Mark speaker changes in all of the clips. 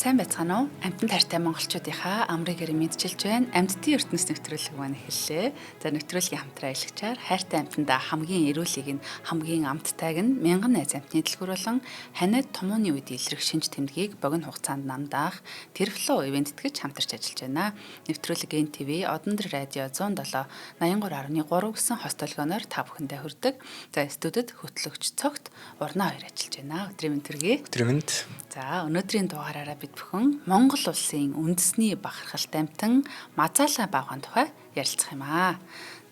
Speaker 1: Сайн байцгаана уу? Амтан тартай монголчуудынхаа амрыг эрен мэдчилж байна. Амьдтын ертөнц нэвтрүүлэг маань эхэллээ. За, нэвтрүүлгийн хамтран ажиллагчаар хайртай амтандаа хамгийн эрүүлийг нь, хамгийн амттайг нь мянган найз амтны дэлгүүр болон ханиад томооны үед илрэх шинж тэмдгийг богино хугацаанд намдаах Терфло ивент тэтгэж хамтарч ажиллаж байна. Нэвтрүүлэг NTV Одондор радио 107 83.3 гэсэн хост толгооноор та бүхэндээ хүрдэг. За, студид хөтлөгч цогт Урнаа хоёр ажиллаж байна. Өдрийн мэнд төргий.
Speaker 2: Өдрийн мэнд.
Speaker 1: За, өнөөдрийн дугаараараа бид бүхэн Монгол улсын үндэсний бахархалт амтан Мазаалай баавгайн тухай ярилцах юм аа.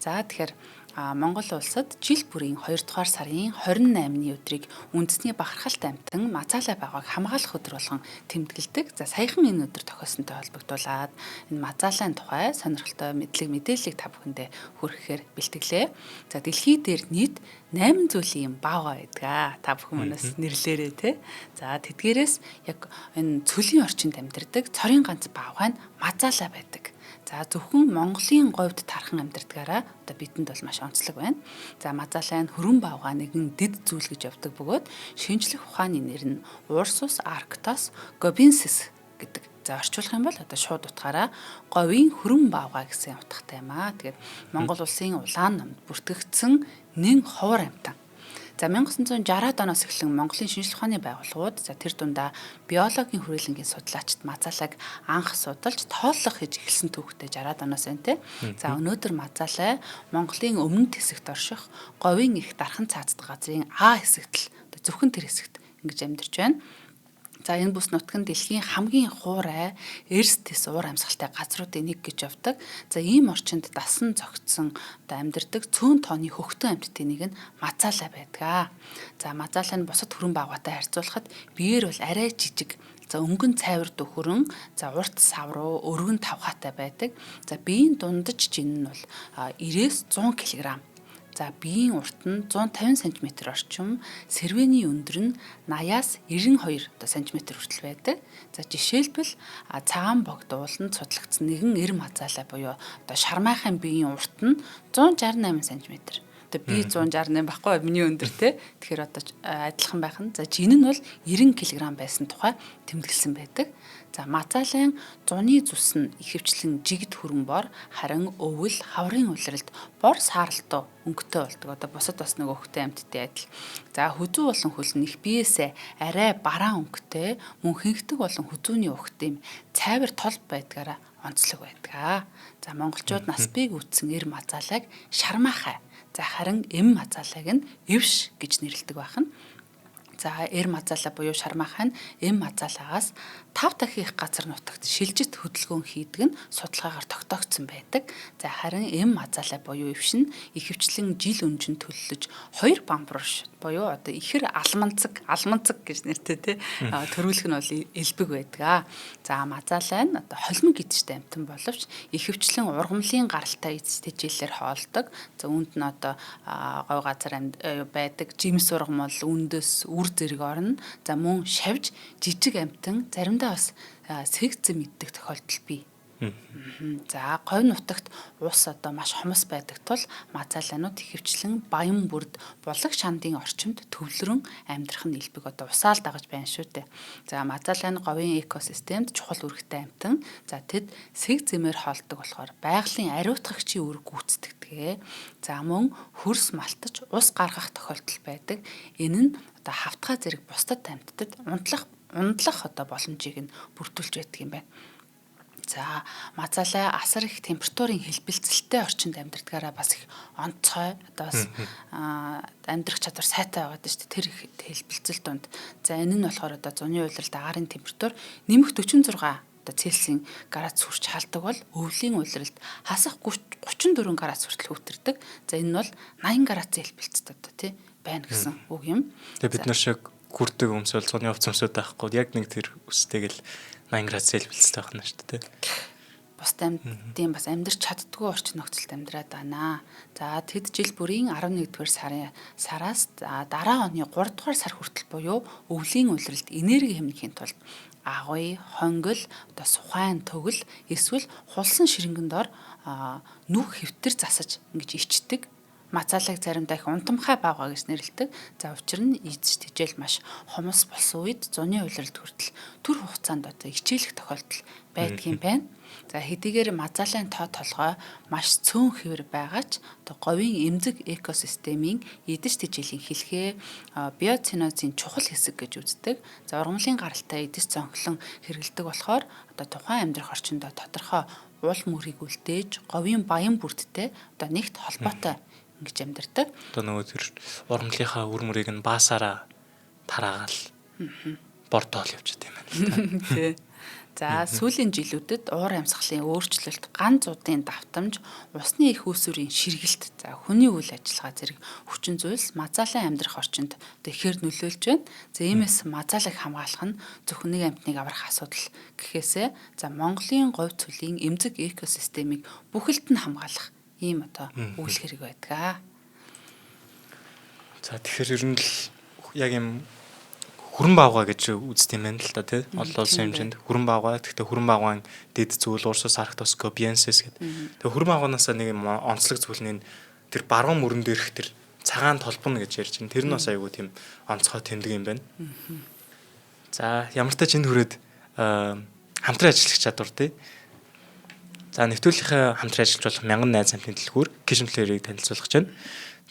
Speaker 1: За, тэгэхээр Монгол улсад жил бүрийн 2 дугаар сарын 28-ны өдрийг үндэсний бахархалт амтан Мазаалай баавгайг хамгаалах өдөр болгон тэмдэглэдэг. За, саяхан энэ өдөр тохиолсонтой холбогдуулаад энэ Мазаалайн тухай сонирхолтой мэдлэг мэдээллийг та бүхэндээ хүргэхээр бэлтгэлээ. За, дэлхий дээр нийт 8 зүйлийн баавгай байдаг. Та бүхэн манаас нэрлээрээ те. За, тэдгээрээс яг энэ цөлийн орчинд амьдардаг цорын ганц баавгай нь Мазаалай байдаг. За, зөвхөн Монголын говьд тархан амьдардгаараа одоо бидэнд бол маш онцлог байна. За, Мазаалай нь хөрөн баавгай нэгэн дэд зүйл гэж явдаг бөгөөд шинжлэх ухааны нэр нь Ursus arctos gobiensis гэдэг. За, орчуулах юм бол одоо шууд утгаараа говийн хөрөн баавгай гэсэн утгатай юм аа. Тэгээд Монгол улсын улаан номд бүртгэгдсэн нэн ховор амьтан. За, 1960-ад оноос эхлэн Монголын шинжлэх ухааны байгууллагууд, за, тэр дундаа биологийн хүрээлэнгийн судлаачид Мазаалайг анх судалж тооллого хийж эхэлсэн түүхтэй 60-ад оноос байна те. За, өнөөдөр Мазаалай Монголын өмнөд хэсэгт орших говийн их дархан цаазд газрын А хэсэгт л зөвхөн тэр хэсэгт ингэж амьдарч байна. За, энэ бүс нутг нь дэлхийн хамгийн хуурай, эрс тэс уур амьсгалтай газруудын нэг гэж явдаг. За, ийм орчинд дасан зогтсон одоо амьдардаг цөөн тооны хөхтөн амьтдын нэг нь Мазаалай байдаг. За, Мазаалай нь бусад хөрөн баавгайтай харьцуулахад биеэр бол арай жижиг. За, өнгөн цайвар дөхөрөн, за, урт савруу, өргөн тавхаатай байдаг. За, биеийн дундаж жин нь бол 90-ээс 100 кг. За, биеийн урт нь 150 см орчим, сэрвэний өндөр нь 80-аас 92 одоо см хүртэл байдаг. За, жишээлбэл, цагаан богд ууланд судлагдсан нэгэн эр мазаалай буюу одоо шармайхын биеийн урт нь 168 см. Одоо би 168 байхгүй, миний өндөр те. Тэгэхээр одоо адилхан байх нь. За, жин нь бол 90 кг байсан тухай тэмдэглэсэн байдаг. За, Мазаалайн зуны зүс нь ихэвчлэн жигд хүрэн бор, харин өвөл хаврын улиралд бор сааралтай өнгөтэй болдог. Одоо бусад бас нэг өнгөтэй амьтдын адил. За, хүзүү болон хөл нь их биесээ арай бараан өнгөтэй, мөн хинхдэг болон хүзүүний угт юм цайвар тол байдгаараа онцлог байдаг. За, монголчууд нас бийг үтсэн эр мазаалайг шармаахай. За, харин эм мазаалайг нь эвш гэж нэрлэдэг байх нь. За, эр мазаалай буюу шармаахай нь эм мазаалаагаас 5 дахин их газар нутагт шилжит хөдөлгөөн хийдэг нь судалгаагаар тогтоогдсон байдаг. За, харин эм мазаалай буюу эвш нь ихэвчлэн жил өнжин төллөж 2 бамбар буюу одоо ихэр алманцаг, алманцаг гэж нэртэй те, төрүүлэх нь бол элбэг байдаг. За, мазаалай нь одоо холимог идэгчтэй амьтан боловч ихэвчлэн ургамлын гаралтай эц тэжээлээр хоолдог. За, үүнд нь одоо гой газар байдаг жимс ургамал, үндэс, үр зэрэг орно. За, мөн шавж, жижиг амьтан, заримдаа бас сэг зэм иддэг тохиолдол бий. За, говь нутагт ус одоо маш хомос байдаг тул мазаалайнууд ихэвчлэн баян бүрд булаг шандын орчимд төвлөрөн амьдрах нь элбэг, одоо усаал дагаж байна шүү дээ. За, мазаалай нь говийн экосистемд чухал үүрэгтэй амьтан. За, тэд сэг зэмээр хоолдог болохоор байгалийн ариутгагчийн үүрэг гүйцэтгэдэг. За, мөн хөрс малтаж ус гаргах тохиолдол байдаг. Энэ нь одоо хавтгай зэрэг бусдад амьтдад ундлах одоо боломжийг нь бүрдүүлж байдаг юм байна. За, мазаалай асар их температурын хэлбэлзэлтэй орчинд амьдардгаараа бас их онцгой, одоо бас амьдрах чадвар сайтай байгаад шүү дээ тэр их хэлбэлзэл дунд. За, энэ нь болохоор одоо зуны улиралд агаарын температур нэмэх 46 одоо Цельсийн градус хүрч халдаг бол өвлийн улиралд хасах 34 градус хүртэл хүүтэрдэг. За, энэ нь бол 80 градусын хэлбэлцэлт одоо тий байна гэсэн үг юм.
Speaker 2: Тэгээ бид нар шиг күрдэг өмсөөл зуны хувцас өмсөд байхгүй, яг нэг тэр үстэйг л 80 градус хэлбэлцэлтэй байх нь шүү дээ.
Speaker 1: Бусад амьтдын бас амьдрч чаддгүй орчин нөхцөлд амьдраад байна. За, тэд жил бүрийн 11-р сарын сараас дараа оны 3 дугаар сар хүртэл буюу өвлийн улиралд энерги хэмнэхийн тулд Агуй, хонгил, одоо сухайн төгөл эсвэл хулсан ширэнгэн дор нүх хэвтэр засаж ингэж ичдэг. Мазаалыг заримдаа их унтамхай баавгай гэж нэрлэдэг. За учир нь идэж тэжээл маш хомос болсон үед зуны улиралд хүртэл түр хугацаанд одоо хичээлэх тохиолдол байдгийн байна. За хэдийгээр мазаалын тоо толгой маш цөөн хэвэр байгаа ч одоо говийн эмзэг экосистемийн идэж тэжээлийн хэлхээ биоценозын чухал хэсэг гэж үздэг. За ургамлын гаралтай идэж зонхлон хэрэгэлдэг болохоор одоо тухайн амьдрах орчиндөө тодорхой уул мөрийг үлдээж говийн баян бүрдтэй одоо нэгт холбоотой ингэж амьдардаг.
Speaker 2: Одоо нөгөө тэр ургамлынхаа үр мөрийг нь баасаараа тараагаал бордоол явчихд юм байна л та.
Speaker 1: Тий. За сүүлийн жилүүдэд уур амьсгалын өөрчлөлт, ган зудын давтамж, усны их үүсвэрийн ширгэлт, за хүний үйл ажиллагаа зэрэг хүчин зүйлс мазаалан амьдрах орчинд одоо ихээр нөлөөлж байна. За иймээс мазаалыг хамгаалах нь зөвхөн нэг амьтныг аврах асуудал гэхээсээ за Монголын говь цөлийн эмзэг экосистемийг бүхэлд нь хамгаалах ийм одоо үйл хэрэг байдаг.
Speaker 2: За тэгэхээр ер нь л яг юм хүрэн баавгай гэж үздэг юм байна л да тий. Олон улсын хэмжээнд хүрэн баавгай. Гэхдээ хүрэн баавгайн дэд зүйл Ursus arctos gobiensis гэдэг. Тэгээ хүрэн баавганаасаа нэг юм онцлог зүйл нь тэр баруун мөрөн дээрх тэр цагаан толбоно гэж ярьж байна. Тэр нь бас айгүй тийм онцгой тэмдэг юм байна. За ямар ч тач энэ хүрээд хамтран ажиллах чадвар тий. За нэвтрүүлгийнхээ хамтран ажиллаж болох мянган найз амтны дэлгүүр Kitchen Flair-ыг танилцуулах гэж байна.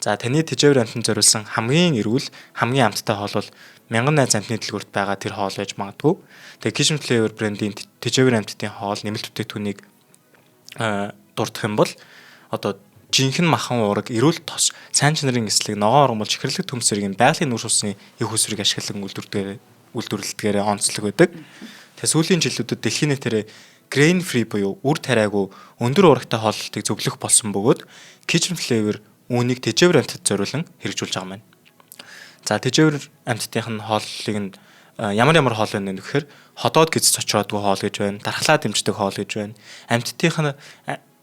Speaker 2: За таны тэжээвэр амтанд зориулсан хамгийн эрүүл, хамгийн амттай хоол бол мянган найз амтны дэлгүүрт байгаа тэр хоол байж магадгүй. Тэгээ Kitchen Flavor брендийн тэжээвэр амттын хоол нэмэлт бүтээгдэхүүнийг дурдах юм бол одоо жинхэнэ махан уураг, эрүүл тос, сайн чанарын эслэг, ногоон ургамал, чихэрлэг төмс зэргийн байгалийн нүүрс усны их усрыг ашиглан үйлдвэрлэдгээр онцлог байдаг. Тэгээ сүүлийн жилүүдэд дэлхийн нийтээр grain free буюу үр тариагүй өндөр уурагтай хооллолтыг зөвлөх болсон бөгөөд Kitchen Flavor үүнийг тэжээвэр амьтад зориулан хэрэгжүүлж байгаа юм байна. За тэжээвэр амьтдын нь хооллолыг нь ямар ямар хоол байна гэхээр ходоод гэдэс цочроодгүй хоол гэж байна, дархлаа дэмждэг хоол гэж байна. Амьтдынх нь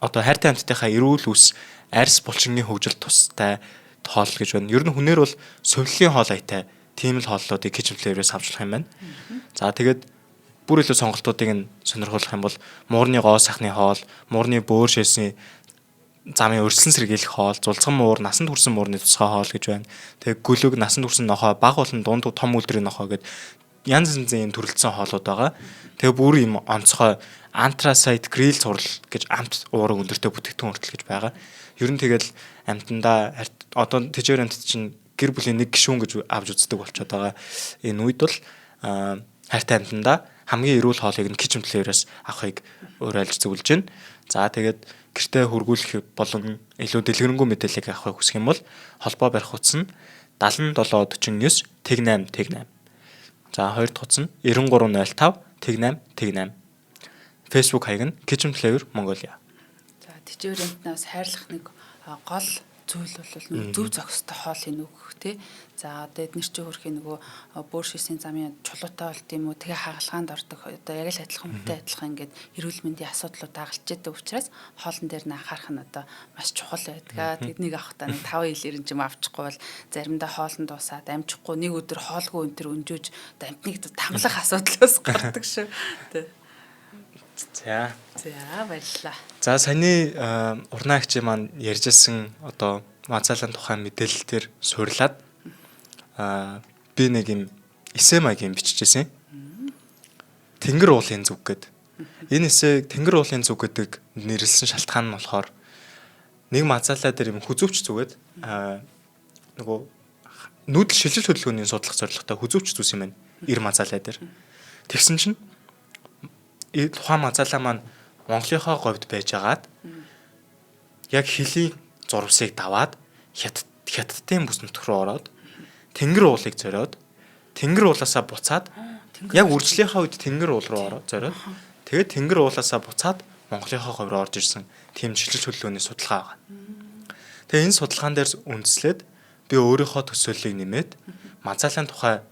Speaker 2: одоо хайртай амьтдынхаа эрүүл үс, арьс булчингийн хөгжилд тустай хоол гэж байна. Ер нь хүнээр бол сувиллын хоол аятай тийм л хооллоодыг Kitchen Flavor-ээс авч болох юм байна. За тэгээд бүр илүү сонголтуудыг нь сонирхуулах юм бол муурны гоо сахны хоол, муурны бөөр шээсний замын өрсөлөн сэргийлэх хоол, зулцхан муур, насанд хүрсэн муурны тусгай хоол гэж байна. Тэгээ гөлөг, насанд хүрсэн нохой, бага болон дунд том үлдрийн нохой гэд янз янзын юм төрөлдсөн хоолууд байгаа. Тэгээ бүр юм онцгой anthracite grill цуврал гэж амт уураг өндөртэй бүтээгдэхүүн хүртэл гэж байгаа. Ер нь тэгэл амтандаа одоо тэжээр амтд чинь гэр бүлийн нэг гишүүн гэж авч үздэг болчиход байгаа. Энэ үед бол хайртай амтандаа хамгийн эрүүл хоолыг нь Kitchen Flavor-аас авахыг уриалж зөвлөж байна. За тэгээд гэртээ хөргүүлэх болон илүү дэлгэрэнгүй мэдээллийг авахыг хүсэх юм бол холбоо барих утас нь 77 49 08 08. За хоёр дахь утас нь 93 05 08 08. Facebook хаяг нь Kitchen Flavor Mongolia.
Speaker 1: За тэжээвэр амтнаас хайрлах нэг гол зүйл бол нэг зөв зохистой хоолыг өгөх тий. За одоо эднэр чинь хөрхийн нөгөө бөөр шээсийн замын чулуутай болд юм уу, тэгээ хагалгаанд ордог одоо яг л адилхан хүнтэй адилхан ингээд эрүүл мэндийн асуудлууд дагалж идэг учраас хоолн дээр нь анхаарах нь одоо маш чухал байдаг. Тэднийг авахдаа нэг 5 жилээр нь ч юм авчихгүй бол заримдаа хоолн дуусаад амжихгүй нэг өдөр хоолгүй энэ төр өнжөөж одоо амтныг тамлах асуудлаас гардаг шүү. Тий.
Speaker 2: За.
Speaker 1: За баярлалаа.
Speaker 2: За саяны урнаа агчи маань ярьжсэн одоо мазаалан тухайн мэдээлэл дээр суурлаад би нэг юм эсэ маягийн биччихсэн. Тэнгэр уулын зүг гэд. Энэ эсэ Тэнгэр уулын зүг гэдэг нэрлсэн шалтгаан нь болохоор нэг мазаалаа дээр юм хүзүүвч зүгээд нөгөө нүүдэл шилжил хөдөлгөөний судлах зорилготой хүзүүвч зүс юм байна. Ир мазаалаа дээр. Тэгсэн чинь тухайн мазаалаа маань Монголынхоо говьд байжгаад яг хилийн зурвасыг даваад хятадын бүс нутг руу ороод Тэнгэр уулыг зориод Тэнгэр уулаасаа буцаад яг үржлийнхаа үед Тэнгэр уул руу ороод зориод тэгээд Тэнгэр уулаасаа буцаад Монголынхоо говь руу орж ирсэн тийм шилжил хөдөлгөөний судалгаа байгаа. Тэгээ энэ судалгаан дээр үндэслээд би өөрийнхөө төсөөллийг нэмээд мазаалын тухай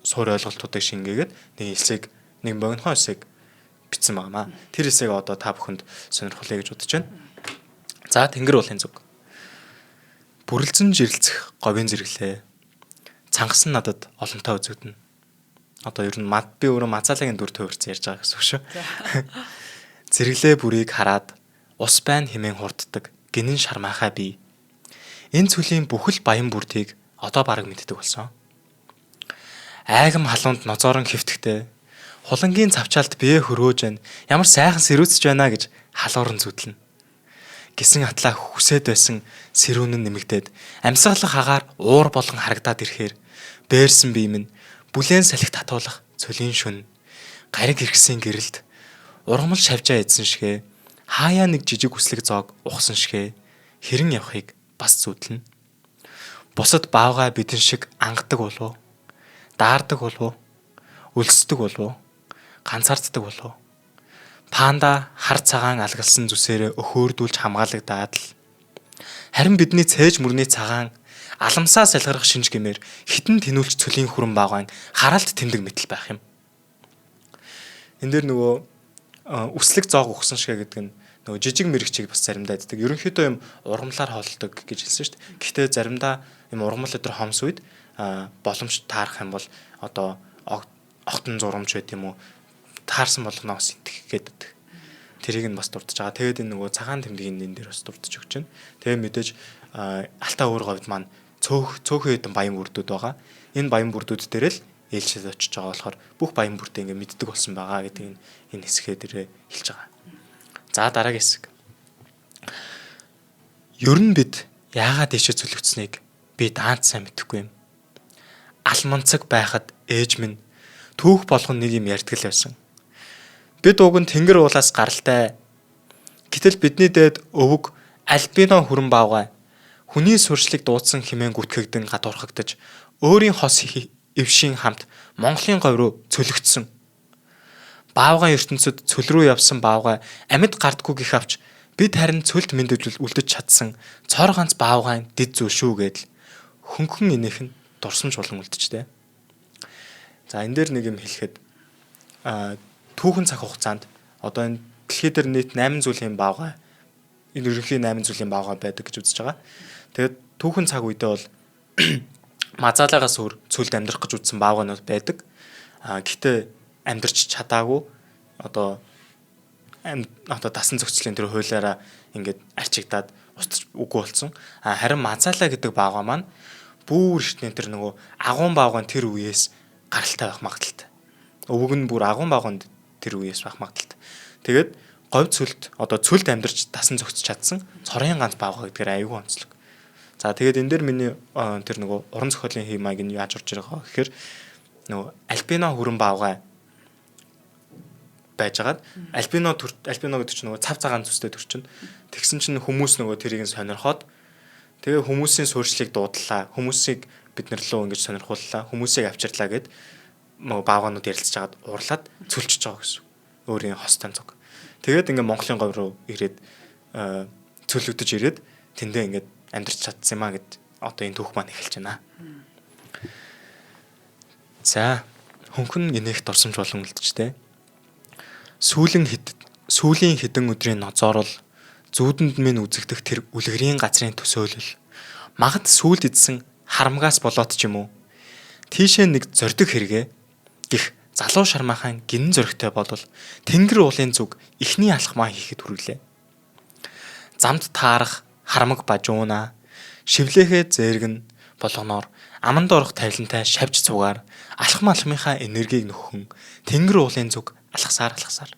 Speaker 2: суурь ойлголтуудыг шингээгээд нэг эсийг нэг богинохон эсийг бичсэн байгаамаа. Тэр эсийг одоо та бүхэнд сонирхолтой гэж бодож байна. За Тэнгэр уулын зүг. Бүрэлзэн жирэлцэх говийн зэрэглээ. Цангасан надад олонтоо үзэгдэнэ. Одоо ер нь би өөрөө Мазаалагийн дүр төвөрц ярьж байгаа гэсэн үг шүү. Зэрэглээ бүрийг хараад ус байна хэмээн хурддаг гинэн шармаахай би. Энэ цөлийн бүхэл баян бүрдийг одоо бараг мэддэг болсон. Айгам халуунд нозоорон хэвтэхдээ хулангийн цавчаалд бие хөрөөж байна. Ямар сайхан сэрүүцэж байна гэж халууран зүтлэнэ. Гисэн атлаа хүсээд байсан сэрүүн нь нэмэгдээд амьсгалах агаар уур болгон харагдаад ирэхээр бээрсэн бие минь бүлээн салхи татуулах цөлийн шүн гариг иргэсэн гэрэлд ургамал шавжаа эзэн шигэ хаяа нэг жижиг үслэг зоог ухсан шигэ хэрэн явахыг бас зүтлэнэ. Бусад баавгай бидэн шиг ангадаг болов, даардаг болов, өлсдөг болов, ганцаарддаг болов. Панда хар цагаан алгалсан зүсээрээ өхөөрдүүлж хамгаалагдаад л харин бидний цээж мөрний цагаан аламсаа салгарах шинж гэмээр хитэн тэнүүлч цөлийн хүрэн баагаан хараалт тэмдэг мэтэл байх юм. Энэ дээр нөгөө үслэг зоог ухсан шигэ гэдэг нь нөгөө жижиг мэрэгчийг бас заримдаа иддэг. Ерөнхийдөө юм ургамлаар хооллодог гэж хэлсэн шүү дээ. Гэхдээ заримдаа юм ургамал өдр хомс үед боломж таарах юм бол одоо огтон зурамж байт юм уу, таарсан болгоноос итгэх гэдэг. Тэрийг нь бас дурдж байгаа. Тэгээд энэ нөгөө цагаан тэмдгийн энэ дээр бас дурдж өгч байна. Тэгээд мэдээж алтаа өөр говьд маань цөөхөн хэдэн баян бүрдүүд байгаа. Энэ баян бүрдүүд дээр л ээлжид очиж байгаа болохоор бүх баян бүрдээ ингээ мэддэг болсон байгаа гэдэг энэ хэсгээ дээрээ хэлж байгаа. За дараагийн хэсэг. Ер нь бид яагаад ийшээ цөлөгдсөнийг би даанч сайн мэдэхгүй юм. Алманцаг байхад ээж минь түүх болгон нэг юм ярьдаг л байсан. Бид уг нь тэнгэр уулаас гаралтай. Гэтэл бидний дээд өвөг альбино хүрэн баавгай хүний сурчлыг дуудсан хэмээн гүтгэгдэн гадуурхагдаж өөрийн хос эвшийн хамт Монголын говь руу цөлөгдсөн. Баавгай ертөнцид цөл рүү явсан баавгай амьд гардггүй гэх авч бид харин цөлд мэдвэл үлдэж чадсан цор ганц баавгайн дэд зүйл шүү гэдэл хөнгөн инех нь дурсамж болон үлдчихтэй. За энэ дээр нэг юм хэлэхэд түүхэн цаг хугацаанд одоо энэ дэлхий дээр нийт 8 зүйлийн баавгай энэ ерөнхий 8 зүйлийн баавгай байдаг гэж үзэж байгаа. Тэгээд түүхэн цаг үедээ бол мазаалагаас өөр цөлд амьдрах гэж үзсэн баавгайнууд байдаг. Гэхдээ амьдрч чадаагүй одоо дасан зохицлын тэр хуулиараа ингээд арчигдаад устж үгүй болсон. Харин мазаалаа гэдэг баавгай маань бүр эртний тэр нөгөө агуун баавгайн тэр үеэс гаралтай байх магадлалтай. Өвөг нь бүр агуун баавгайнд тэр үеэс байх магадлалтай. Тэгээд говь цөлд одоо цөлд амьдарч дасан зохицож чадсан цорын ганц баавгай гэдгээр аюулгүй онцлог. За тэгээд энэ дээр миний тэр нөгөө уран зохиолын хэв маяг нь яаж орж ирэх вэ гэхээр нөгөө альбино хүрэн баавгай байжгаад альбино гэдэг чинь нөгөө цав цагаан зүстэй төрчин. Тэгсэн чинь хүмүүс нөгөө тэрийг нь сонирхоод тэгээ хүмүүсийн суурьшлыг дуудлаа. Хүмүүсийг бид нар лөө ингэж сонирхууллаа. Хүмүүсийг авчирлаа гэд нөгөө баавгаанууд ярилцж хагаад уурлаад цөлчж байгаа гэсэн. Өөрийн хостой цуг. Тэгээд ингээ Монголын говь руу ирээд цөлөгдөж ирээд тэндээ ингээд амьдрч чадсан юм а гэд одоо энэ түүх маань эхэлж байна. За хөнгөн инех дурсамж болон үлдчихтэй. Сүүлийн хэдэн өдрийн ноцоорол зүүдэнд минь үзэгдэх тэр үлгэрийн газрын төсөөлөл магад сүүлд идсэн харамгаас болоод ч юм уу тийшээ нэг зордог хэрэгэ гих залуу шармаахан гинэн зөрөгтэй болвол тэнгэр уулын зүг эхний алхмаа хийхэд хүргэлээ. Замд таарах харамг бажууна шивлэхээ зээргэн болгоноор аманд орох тавилантай шавж цугаар алхам алхмынхаа энергийг нөхөн тэнгэр уулын зүг алхасаар.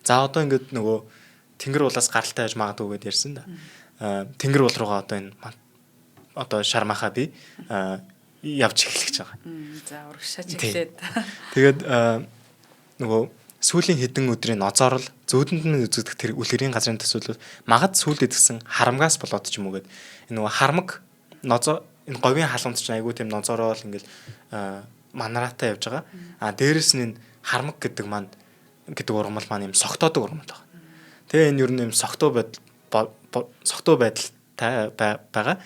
Speaker 2: За одоо ингээд нөгөө тэнгэр уулаас гаралтай байж магадгүй гэдээ ярьсан да. Тэнгэр уул руугаа одоо энэ одоо шармаахаа би явж эхлэх гэж байгаа.
Speaker 1: За урагшаач эхлээд.
Speaker 2: Тэгээд нөгөө сүүлийн хэдэн өдрийн ноцоорол зүүдэнд нь үзэгдэх тэр үлгэрийн газрын төсөөлөл магад сүүлд идэгсэн харамгаас болоод ч юм уу гэд энэ нөгөө харамг нозоо энэ говийн халуунд чинь айгүй тийм нозоорол ингээл манараатай явж байгаа. А дээрэс нь энэ харамг гэдэг маань гэдэг ургамал маань юм согтоодог ургамал байна. Тэгээ энэ ер нь юм согтуу байдалтай байгаа.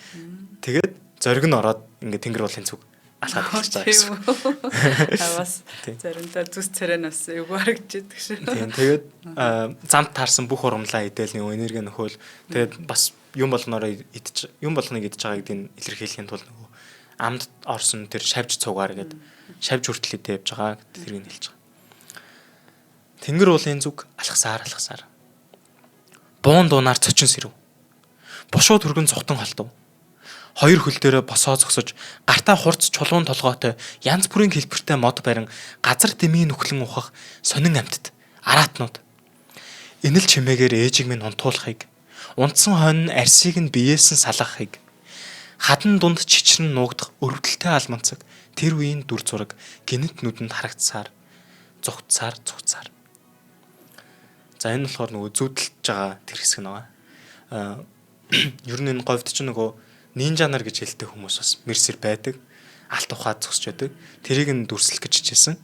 Speaker 2: Тэгээд зориг нь ороод ингээд тэнгэр уулын зүг алхаад эхэлж байгаа гэсэн.
Speaker 1: Бас заримдаа зүс царай нь бас эвгүй харагдчихдаг шүү.
Speaker 2: Тийм тэгээд замд таарсан бүх ургамлаа идэл нэг энерги нөхөөл тэгээд бас юм болгоноороо идэж юм болгоныг идэж байгаа гэдгийг илэрхийлэхийн тулд нөгөө Амд орсон тэр шавж цугаар гээд шавж хүртэл идэ явж байгаа тэрийг хэлж байгаа. Тэнгэр уулын зүг алхасаар алхасаар. Буун дуунаар цочин сэрв. Бушуу түргэн цухтан холдов. Хоёр хөл дээрээ босоо зогсож гартаа хурц чулуун толгойтой янз бүрийн хэлбэртэй мод барин газар дэмий нүхлэн ухах сонин амьтад араатнууд. Инэл чимээгээр ээжийг минь унтуулахыг, унтсан хойно арсыг нь биеэс нь салгахыг, хадан дунд чичрэн нуугдах өрөвдөлтэй алманцаг тэр үеийн дүр зураг гинэт нүдэнд харагдсаар зугтсаар зугтсаар. За энэ болохоор нөгөө зүүдэлж байгаа тэр хэсэг нь байгаа. Аа ер нь энэ говьд чинь нөгөө нинжа нар гэж хэлдэг хүмүүс бас мэрсэр байдаг. Алт ухаад зогсож байдаг. Тэрийг нь дүрслэх гэж хичээсэн.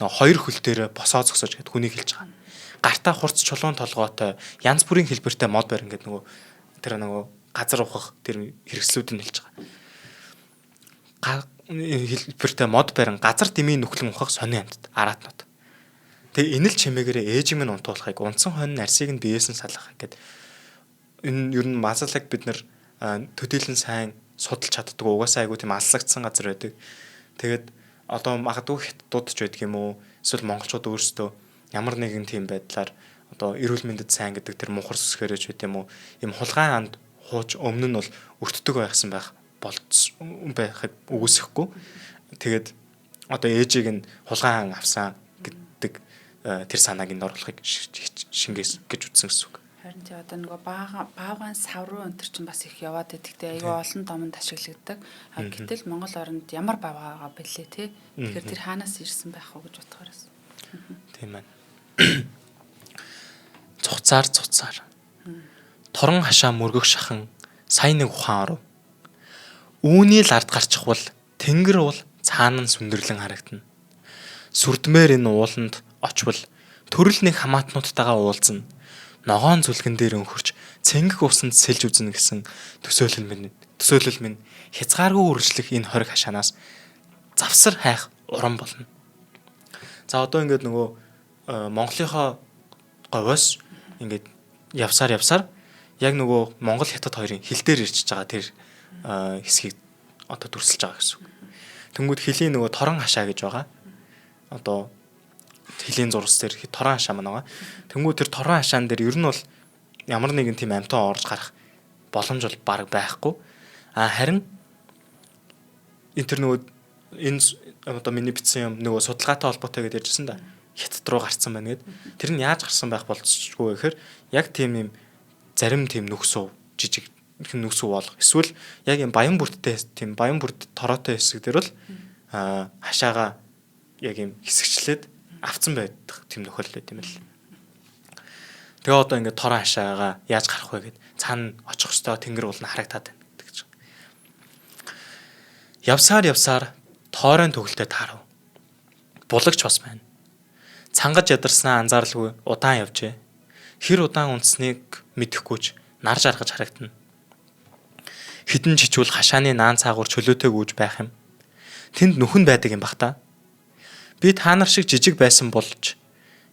Speaker 2: Нөгөө хоёр хөл дээр босоо зогсож гэд хүнийг хэлж байгаа. Гартаа хурц чулуун толгойтой янз бүрийн хэлбэртэй мод барин гэд нөгөө тэр нөгөө газар ухах тэр хэрэгслүүд нь хэлж байгаа. Хэлбэртэй мод барин газар дэмий нүхлэн ухах сонин амьтад араатнууд. Тэгээ инэл чимээгээрээ ээжийг минь унтуулахыг, унтсан хойно арсыг нь биеэс нь салгахыг гэд энэ ер нь мазалаг бид нар төдийлөн сайн судалж чаддаг. Угаасаа айгуу тийм аллагдсан газар байдаг. Тэгээд одоо магадгүй хятадууд ч байдаг юм уу? Эсвэл монголчууд өөрсдөө ямар нэгэн тийм байдлаар одоо эрүүл мэндэд сайн гэдэг тэр мухар сүсгээрэж байт юм уу? Ийм хулгайн анд хууч өмнө нь бол өртдөг байхсан байх болж байхыг үгүйсэхгүй. Тэгээд одоо ээжийг нь хулгайн ан авсан гэдэг тэр санааг энд оруулахыг шингээс гэж үзсэн гэсэн үг.
Speaker 1: Харин тий одоо нөгөө баагаан сав руу өнтер чинь бас их яваад байдаг тий айгүй олон домонд ашиглагддаг. Гэтэл Монгол оронд ямар баагаа бэлээ тий. Тэгэхээр тэр хаанаас ирсэн байх вэ гэж бодохоороос.
Speaker 2: Тийм байна. Цуцаар цуцаар. Торон хашаа мөргөх шахан сая нэг ухаан оров. Үүний л ард гарчихвал тэнгэр уул цаана нь сүндэрлэн харагдана. Сүрдмээр энэ ууланд очвол төрөл нэг хамаатнуудтайгаа уулзна. Ногоон зүлгэн дээр өнхөрч цэнгэг усанд сэлж үзнэ гэсэн төсөөлөл минь хязгааргүй үргэлжлэх энэ хориг хашаанаас завсар хайх урам болно. За одоо ингээд нөгөө Монголынхоо говьос ингээд явсаар явсаар яг нөгөө Монгол хятад хоёрын хил дээр ирчихэж байгаа тэр хэсгийг одоо дүрсэлж байгаа гэсэн үг. Тэнгүүд хөлийн нөгөө торон хашаа гэж байгаа. Одоо хөлийн зурс дээр торон хашаа маань байгаа. Тэнгүүд тэр торон хашаан дээр ер нь бол ямар нэгэн тийм амьтан орж гарах боломж бол бараг байхгүй. А харин энэ тэр нөгөө энэ одоо миний бичсэн юм нөгөө судалгаатай холбоотой гэдээ ярьжсэн да. Хятад руу гарцсан байна гэд. Тэр нь яаж гарсан байх болцгүй гэхээр яг тийм юм зарим тийм нүхсүү жижиг нүхсүү болох. Эсвэл яг юм баян бүрдтэй тийм баян бүрд тороотой хэсэг дээр бол хашаага яг юм хэсэгчлээд авцсан байдаг тийм нөхөрлөл байт юм л. Тэгээ одоо ингээд тороо хашаага яаж гарах вэ гэд цаана очих ёстой тэнгэр уул нь харагдаад байна гэдэг чинь. Явсаар явсаар тооройн төгөлтэй таарав. Булагч бас байна. Цангаж ядарснаа анзааралгүй удаан явжээ. Хэр удаан унтсныг мэдэхгүйч нар жаргаж харагдана. Хитэн чичүүл хашааны наан цаагуур чөлөөтэй гүйж байх юм. Тэнд нүхэн байдаг юм бах та. Би та нар шиг жижиг байсан болж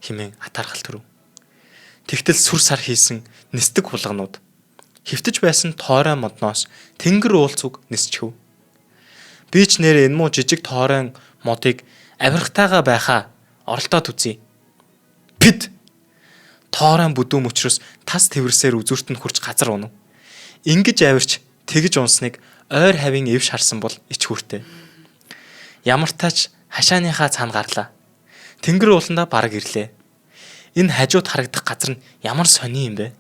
Speaker 2: хэмээн атаархал төрөв. Тэгтэл сүр сар хийсэн нисдэг хулганууд хэвтэж байсан тоорой модноос тэнгэр уулцуг нисчихв. Би ч нэр энэ муу жижиг тооройн модыг авирахтайгаа байхаа оролдоод үзье. Пид тооройн бүдүүн мөчрөөс тас тэвэрсээр үзүүрт нь хурж газар унав. Ингэж авирч тэгж унсныг ойр хавийн эвш харсан бол ич хүртээ. Ямар тач хашааныхаа цаана гарлаа. Тэнгэр ууландаа бараг ирлээ. Энэ хажууд харагдах газар нь ямар сони юм бэ?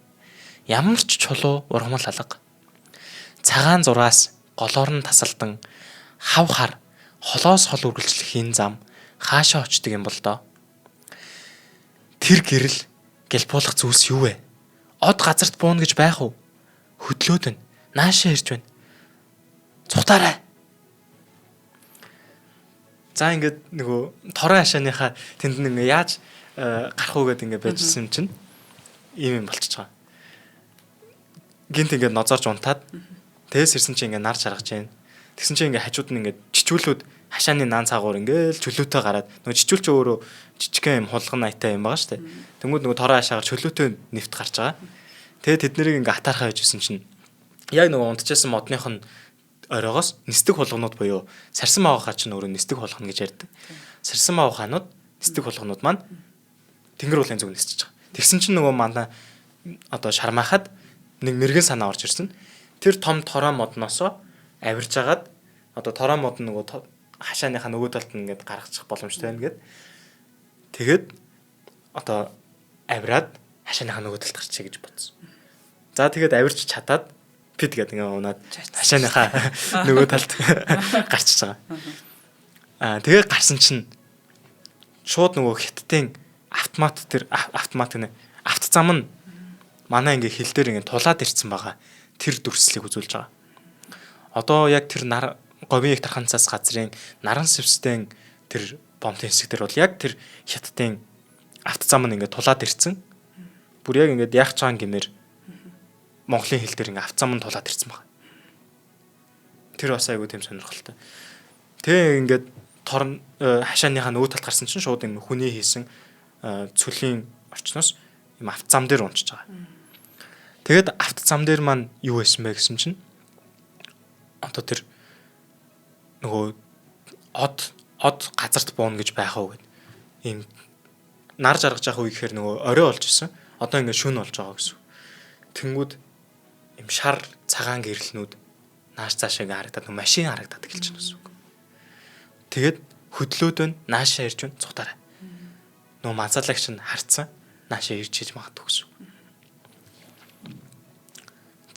Speaker 2: Ямар ч чулуу ургамал алга. Цагаан зураас голоор нь тасалдан хав хар холоос хол үргэлжлэх энэ зам хаашаа очдөг юм бол доо. Тэр гэрэл гэлбуулах зүйлс юу вэ? Од газарт бууна гэж байх уу? Хөдлөөд байна. Наашаа ирж байна. Цухтаарай. За ингээд нөгөө торон хашааныхаа тэнд нэг яаж гарах уу гэд ингээд байжсэн юм чинь ийм юм болчихж байгаа. Гинт ингээд нозоорч унтаад тэгээс ирсэн чинь ингээд нар жаргаж байна. Тэгсэн чинь ингээд хажууд нь ингээд чичүүлүүд хашааны наан цаагуур ингээд чөлөөтэй гараад нөгөө чичүүл чи өөрөө жижигхэн юм хулган айтай юм байгаа шүү дээ. Тэнгүүд нөгөө торон хашаагаар чөлөөтэй нэвт гарч байгаа. Тэгээд тэднийг ингээд атаархаа байж байсан чинь яг нөгөө унтчихсан модных нь оройгоос нисдэг хулганууд буюу сарсан маавахаа чинь өөрөө нисдэг хулгана гэж ярьдаг. Сарсан маавахаанууд нисдэг хулганууд маань тэнгэр уулын зүг нисчихэж байгаа. Тэгсэн чинь нөгөө манай одоо шармаахад нэг мэрэгэн санаа орж ирсэн. Тэр том тороо модносоо авирж агаад одоо тороо мод нөгөө хашааныхаа нөгөө талд нь ингээд гаргачих боломжтой байна гэд. Тэгээд одоо авираад хашааныхаа нөгөө талд гарчээ гэж бодсон. За тэгээд авирч чадаад пид гэдэг ингээ унаад хашааныхаа нөгөө талд гарчиж байгаа. Тэгээ гарсан чинь шууд нөгөө хятадын автомат тэр автомат гэнэ авто зам нь манай ингээ хил дээр ингээ тулаад ирсэн байгаа. Тэр дүрслэлийг үзүүлж байгаа. Одоо яг тэр нар говийн их тарханцаас газрын наран сэвсдэн тэр бомтын хэсэг дээр бол яг тэр хятадын авто зам нь ингээ тулаад ирсэн. Бүр яг ингээд яах чаан гэмээр Монголын хил дээр ингээ авто зам нь тулаад ирсэн байгаа. Тэр бас айгүй тийм сонирхолтой. Тэгээ ингээд торн хашааныхаа нөгөө талд гарсан чинь шууд юм хүний хийсэн цөлийн орчноос юм авто зам дээр унчиж байгаа. Тэгээд авто зам дээр маань юу байсан бэ гэсэн чинь одоо тэр нөгөө од газарт бууна гэж байх уу гэд. Ийм нар жаргаж явах үе гэхээр нөгөө орой болж исэн. Одоо ингээд шөнө болж байгаа гэсэн. Тэнгүүд ийм шар цагаан гэрэлнүүд нааш цаашаа ингээ харагдаад нөгөө машин харагдаад эхэлж байна гэсэн үг. Тэгээд хөдлөөд байна, наашаа ирж байна, цухтаарай. Нөгөө мазаалагч нь харцсан, наашаа ирж хийж магадгүй гэсэн үг.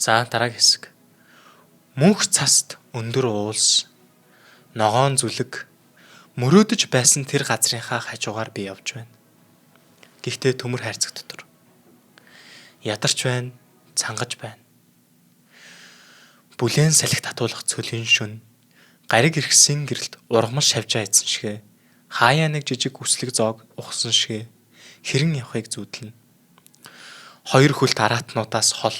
Speaker 2: За дараагийн хэсэг. Мөнх цаст өндөр уулс, ногоон зүлэг мөрөөдөж байсан тэр газрынхаа хажуугаар би явж байна. Гэхдээ төмөр хайрцаг дотор. Ядарч байна, цангаж байна. Бүлээн салхи татуулах цөлийн шүн гариг эргэсэн гэрэлд ургамал шавжаа идсэн шигэ хаяа нэг жижиг үслэг зоог ухсан шигэ хэрэн явахыг зүүдлэнэ. Хоёр хөлт араатнуудаас хол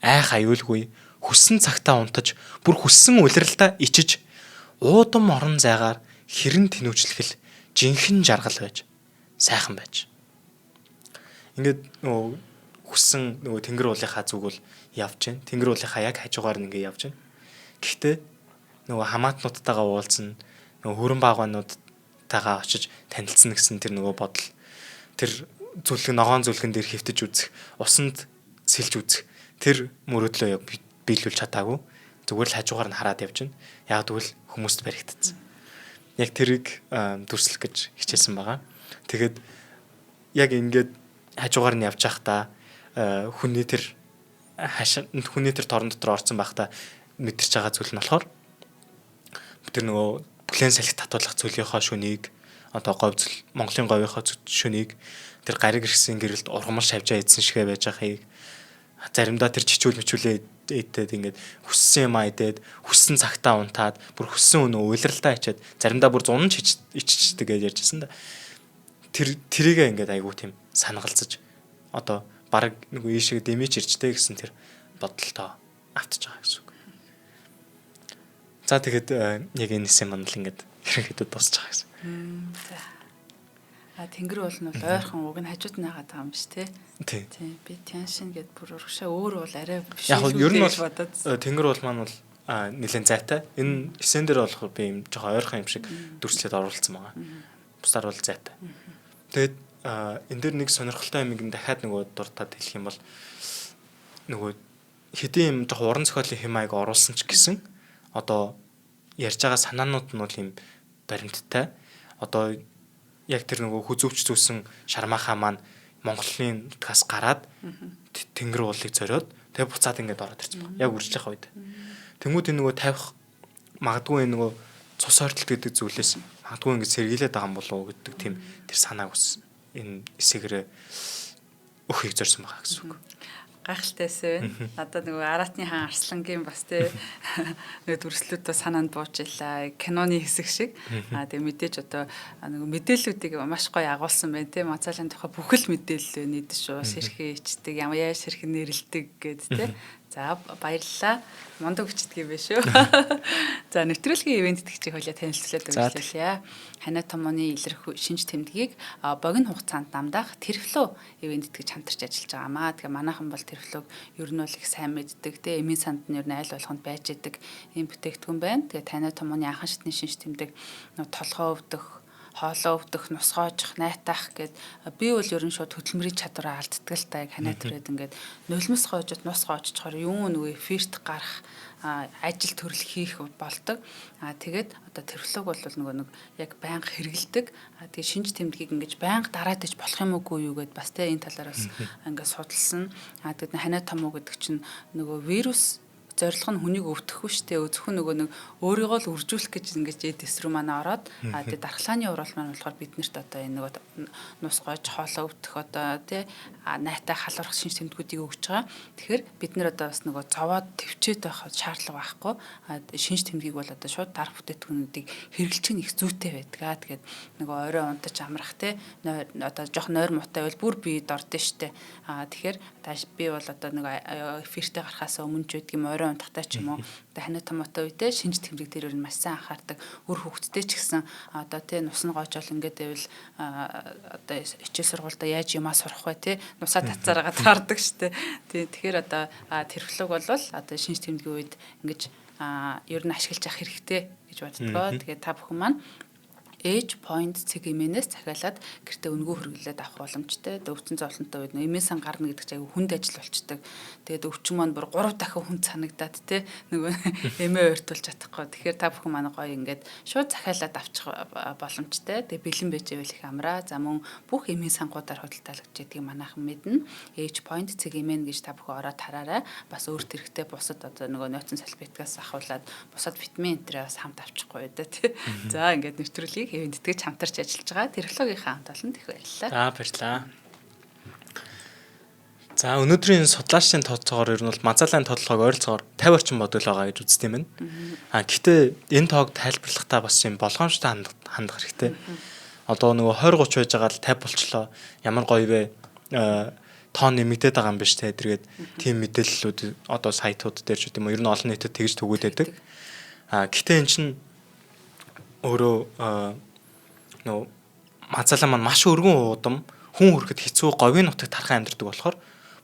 Speaker 2: айх аюулгүй хүссэн цагтаа унтаж бүр хүссэн улиралдаа ичиж уудам орон зайгаар хэрэн тэнүүчлэх л жинхэнэ жаргал байж сайхан байж. Ингээд нөгөө хүссэн нөгөө тэнгэр уулынхаа зүг бол явж гин. Тэнгэр уулынхаа яг хажуугаар нь ингээд явж гин. Гэхдээ нөгөө хамаатнуудтайгаа уулзсан, нөгөө хөрөн баагаануудтайгаа очиж танилцсан гэсэн тэр нөгөө бодол тэр зүлэг ногоон зүлгэн дээр хэвтэж үзэх, усанд сэлж үзэх тэр мөрөөдлөө яг биелүүлж чадаагүй. Зүгээр л хажуугаар нь хараад явж гин. Яг тэгвэл хүмүүст баригдсан. Яг тэрийг дүрслэх гэж хичээсэн байгаа. Тэгээд яг ингээд хажуугаар нь явж байхдаа хүний тэр хашаа хүний тэр торон дотор орсон байхдаа мэдэрч байгаа зүйл нь болохоор тэр нөгөө бүлээн салхи татуулах зүйлийнхаа шүнийг одоо говьцл Монголын говийнхоо шүнийг тэр гариг ирсэн гэрэлд ургамал шавжаа идсэн шигэ байж байгааг заримдаа тэр чичүүл мичүүлээ идээд ингээд хүссэн юм а идээд хүссэн цагтаа унтаад бүр хүссэн өнөө уйлралтаа ичээд заримдаа бүр зун ч иччихдэг гэж ярьжсэн да. Тэр тэрийгээ ингээд айгуу тийм санагалцаж одоо баг нөгөө ийшээ дэмэж ирчтэй гэсэн тэр бодолтоо автаж байгаа гэсэн үг. За тэгэхэд яг энэ хэсэг маань л ингээд ерөнхийдөө дуусч байгаа гэсэн.
Speaker 1: За. А тэнгэр уул нь бол ойрхон уг нь хажууд нь хагаад байгаа юм биш тий.
Speaker 2: Тий.
Speaker 1: Тий. Би Тяншин гэд бүр урагшаа өөр бол арай биш.
Speaker 2: Яг ер нь бол тэнгэр уул маань бол нэлээд зайтай. Энэ эсэн дээр болохоор би юм жоохон ойрхон юм шиг дүрслээд оруулсан байгаа. Бусдаар бол зайтай. Тэгээд энэ дээр нэг сонирхолтой юм ин дахиад нөгөө дуртад хэлэх юм бол нөгөө хэдийн юм жоохон уран зохиолын хэм маяг оруулсан ч гэсэн одоо ярьж байгаа санаанууд нь бол юм баримттай. Одоо яг тэр нөгөө хүзүүвч зүүсэн шармаахаа маань Монголын нутгаас гараад тэнгэр уулыг зориод тэгээ буцаад ингээд ороод ирсэн баг. Яг үржих үед. Тэнгүүд энэ нөгөө тавих магадгүй энэ нөгөө цус ойртолт гэдэг зүйлээс магадгүй ингээд сэргийлээд байгаа юм болов уу гэдэг тийм тэр санааг бас энэ эсэгээрээ өхийг зорьсон байгаа гэсэн үг.
Speaker 1: Гайхалтай эсэ байна. Надад нөгөө Аратны хаан Арслангийн бас тий нөгөө дүрслүүд бас санаанд бууж илаа. Киноны хэсэг шиг. Аа тэгээ мэдээж одоо нөгөө мэдээллүүдийг маш гоё агуулсан байна тий. Мацаалын тухай бүхэл мэдээлэл нийдэж шүү. Сэрхий ичдэг, ямар яаж сэрхий нэрлдэг гэд тий. За, баярлалаа. Мундаг өчтдөг юм байна шүү. За, нэвтрүүлгийн ивээн тэтгэгчийг хойлоо танилцуулаад үргэлжлүүлье. Ханиа томооны илэрх шинж тэмдгийг богино хугацаанд намдаах Терфло ивээн тэтгэгч хамтарч ажиллаж байгаамаа. Тэгээ манайхан бол Терфлог ер нь бол их сайн мэддэг. Тэгээ эмийн санд нь ер нь айл болгонд байж идэг ийм бүтээгдэхүүн байна. Тэгээ таниа томооны анхан шатны шинж тэмдэг толгой өвдөх, хоолоо өвдөх, нусгоожих, найтаах гэд би бол ер нь шууд хөдөлмөрийн чадвараа алддаг л та, яг ханиа түрээд ингээд нулимс гоожод нус гоожчихоор юу нөгөө эфирт гарах, ажил төрөл хийх болдог. Тэгээд одоо Терфлог бол нөгөө нэг яг байнга хэрэгэлдэг. Тэгээ шинж тэмдгийг ингэж байнга дараад иж болох юм уугүй юу гэд бас тэ энэ талаар бас ингээд судалсан. Тэгээд ханиа томоо гэдэг чинь нөгөө вирус зорилго нь хүнийг өвдөхгүй шүү дээ. Зөвхөн нөгөө нэг өөрийгөө л үржүүлэх гэж ингэж эд эс рүү манай ороод, тэгээ дархлааны уруул маань болохоор биднэрт одоо энэ нөгөө нус гоож, хоолоо өвдөх, одоо тий найтай халуурах шинж тэмдгүүдийг өгч байгаа. Тэгэхээр бид нар одоо бас нөгөө зовоод төвчээд байх шаардлага байхгүй. Шинж тэмдгийг бол одоо шууд дарах бүтээгдэхүүнүүдийг хэрэглэж нь их зүйтэй байдаг. Тэгээд нөгөө орой унтаж амрах тий одоо жоох нойр муутай байвал бүр би дордсон шүү дээ. Тэгэхээр би бол одоо нэг эфиртэй гарахаас өмнө ч байдаг юм, орой унтахтай ч юм уу, одоо ханиа томоотой үедээ шинж тэмдэг дээр ер нь маш сайн анхаардаг. Үр хөвгттэй ч гэсэн одоо тий нус нь гоожол ингээд байвал одоо хичээл сургуультай яаж юмаа сурах вэ, тий нусаа татцаараа таардаг штэ. Тий, тэгэхээр одоо Терфлог бол одоо шинж тэмдгийн үед ингэж ер нь ашиглаж авах хэрэгтэй гэж боддгоо. Тэгээд та бүхэн маань Age point цэг mn-ээс захиалаад гэртээ үнэгүй хэрэглээд авах боломжтой. Өвчин зовлонтой үед эмийн сан гарна гэдэг чинь аягүй хүнд ажил болчдөг. Тэгээд өвчин маань бүр 3 дахин хүнд санагдаад те нөгөө эмээ ойртуулж чадахгүй. Тэгэхээр та бүхэн манай гоё ингээд шууд захиалаад авчих боломжтой. Тэгээд бэлэн байж байвал их амраа. За, мөн бүх эмийн сангуудаар худалдаалагдж байдгийг манайхан мэднэ. Age point цэг mn гэж та бүхэн ороод хараарай. Бас өөрт хэрэгтэй бусад одоо нөгөө ноцон салфеткаас ахуулаад бусад витамин энтрээ бас хамт авчихгүй дээ тий. За, ингээд нэвтрүүлгийг ивээн тэтгэж хамтарч ажиллаж байгаа Терфлогийнхаа хамт олонд их баярлалаа.
Speaker 2: За, баярлалаа. За, өнөөдрийн судлаачдын тооцоогоор ер нь бол мазаалын тодолгоог ойролцоогоор 50 орчим модуль байгаа гэж үздэг юм байна. Гэхдээ энэ тоог тайлбарлахдаа бас юм болгоомжтой хандах хэрэгтэй. Одоо нөгөө 20 30 байж байгаа л 50 болчлоо. Ямар гоё вэ? Тоо нэмэгдээд байгаа юм биш те. Тэргээд тийм мэдээллүүд одоо сайтууд дээр ч гэдэм үү ер нь олон нийтэд тэгж түгүйдээдэг. Гэхдээ эн чинь өөрөө нөгөө мазаалаа маань маш өргөн уудам, хүн хүрэхэд хэцүү говийн нутагт тархан амьдардаг болохоор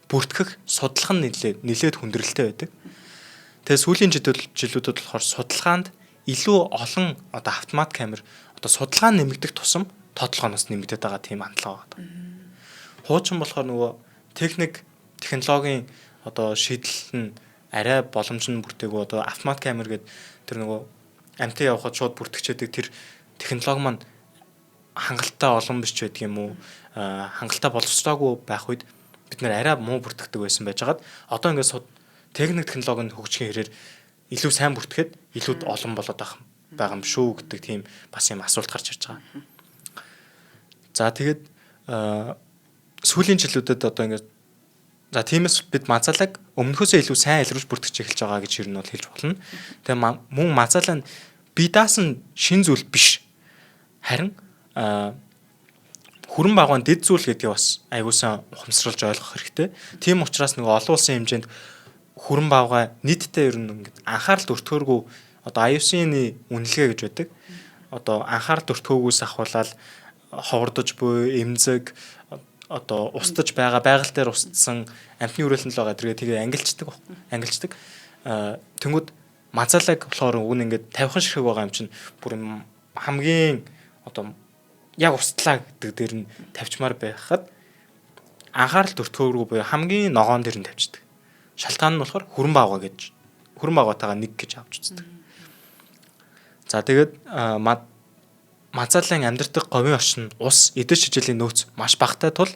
Speaker 2: бүртгэх, судлах нь нэлээд хүндрэлтэй байдаг. Тэгээ сүүлийн жилүүдэд болохоор судалгаанд илүү олон одоо автомат камер, одоо судалгаа нэмэгдэх тусам тодолгооноос нэмэгдээд байгаа тийм хандлага байна. Хуучин болохоор нөгөө техник технологийн одоо шийдэл нь арай боломж нь бүртээгүй, одоо автомат камер гэдэг тэр нөгөө амьтан явахад шууд бүртгэчээдэг тэр технологи маань хангалттай олон биш ч байдаг юм уу, хангалттай боловсроогүй байх үед бид нэр арай муу бүртгэдэг байсан байжгаад одоо ингээд техник технологи нь хөгжихийн хэрээр илүү сайн бүртгэхэд илүү олон болоод байгаа юм шүү гэдэг тийм бас юм асуулт гарч ирж байгаа. За, тэгээд сүүлийн жилүүдэд одоо ингээд, за, тиймээс бид мазаалаг өмнөхөөсөө илүү сайн илрүүлж бүртгэж эхэлж байгаа гэж ер нь бол хэлж болно. Тэгээ мөн мазаалаа нь бие даасан шин зүйл биш. Харин хүрэн багван дэд зүйл гэдгийг бас аягуулсан ухамсарлаж ойлгох хэрэгтэй. Тийм учраас нөгөө олон улсын хэмжээнд хүрэн бавгай нийтдээ ер нь ингээд анхаарал өртөөргүй, одоо IUCN-ы үнэлгээ гэж байдаг. Одоо анхаарал өртөөгөөс ахуулаад ховордож буй эмзэг, одоо устж байгаа, байгаль дээр устсан амтны үрэлэн л байгаа. тэргээ тэгээ ангилчдаг. Ангилчдаг. Тэнгүүд мазаалаг болохоор уг нь ингээд 50 ширхэг байгаа юм чинь бүр хамгийн одоо яг устлаа гэдэг дээр нь тавьчмаар байхад анхаарал өртөөргүй буюу хамгийн ногоон дээр нь тавьчихдаг. Шалтгаан нь болохоор хүрэн баавга гэж, хүрэн баавгатайгаа нэг гэж авч үздэг. За, тэгээд мазаалын амьдардаг говийн орчин, ус, эдэр шижээлийн нөөц маш багатай тул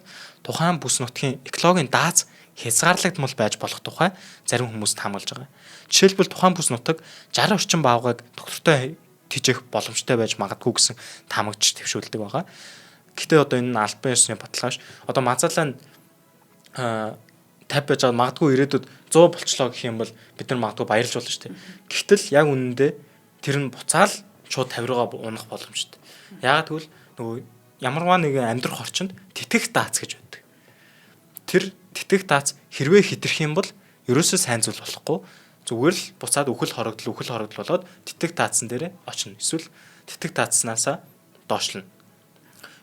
Speaker 2: тухайн бүс нутгийн экологийн дааз хязгаарлагдмал байж болох тухай зарим хүмүүс таамаглаж байгаа. Жишээлбэл, тухайн бүс нутаг 60 орчим баавгайг тогтвортой тэжээх боломжтой байж магадгүй гэсэн таамагч твшүүлдэг байгаа. Гэхдээ одоо энэ нь албан ёсны баталгаа ш. Одоо мазаалаа нь 50 байж байгаа, магадгүй ирээдүйд 100 болчлоо гэх юм бол бид нар магадгүй баярлж болно шүү дээ. Гэвтэл яг үнэндээ тэр нь буцаал шууд 50 руугаа унах боломжтой. Яагаад гэвэл нөгөө ямарваа нэгэн амьдрах орчинд тэтгэх дац гэж байдаг. Тэр тэтгэх дац хэрвээ хэтэрх юм бол Ерөөсөө сайн зүйл болохгүй. Зүгээр л буцаад үхэл хорогдол үхэл хорогдол болоод тэтэг таацсан дээрээ очино. Эсвэл тэтэг таацснаасаа доошлно.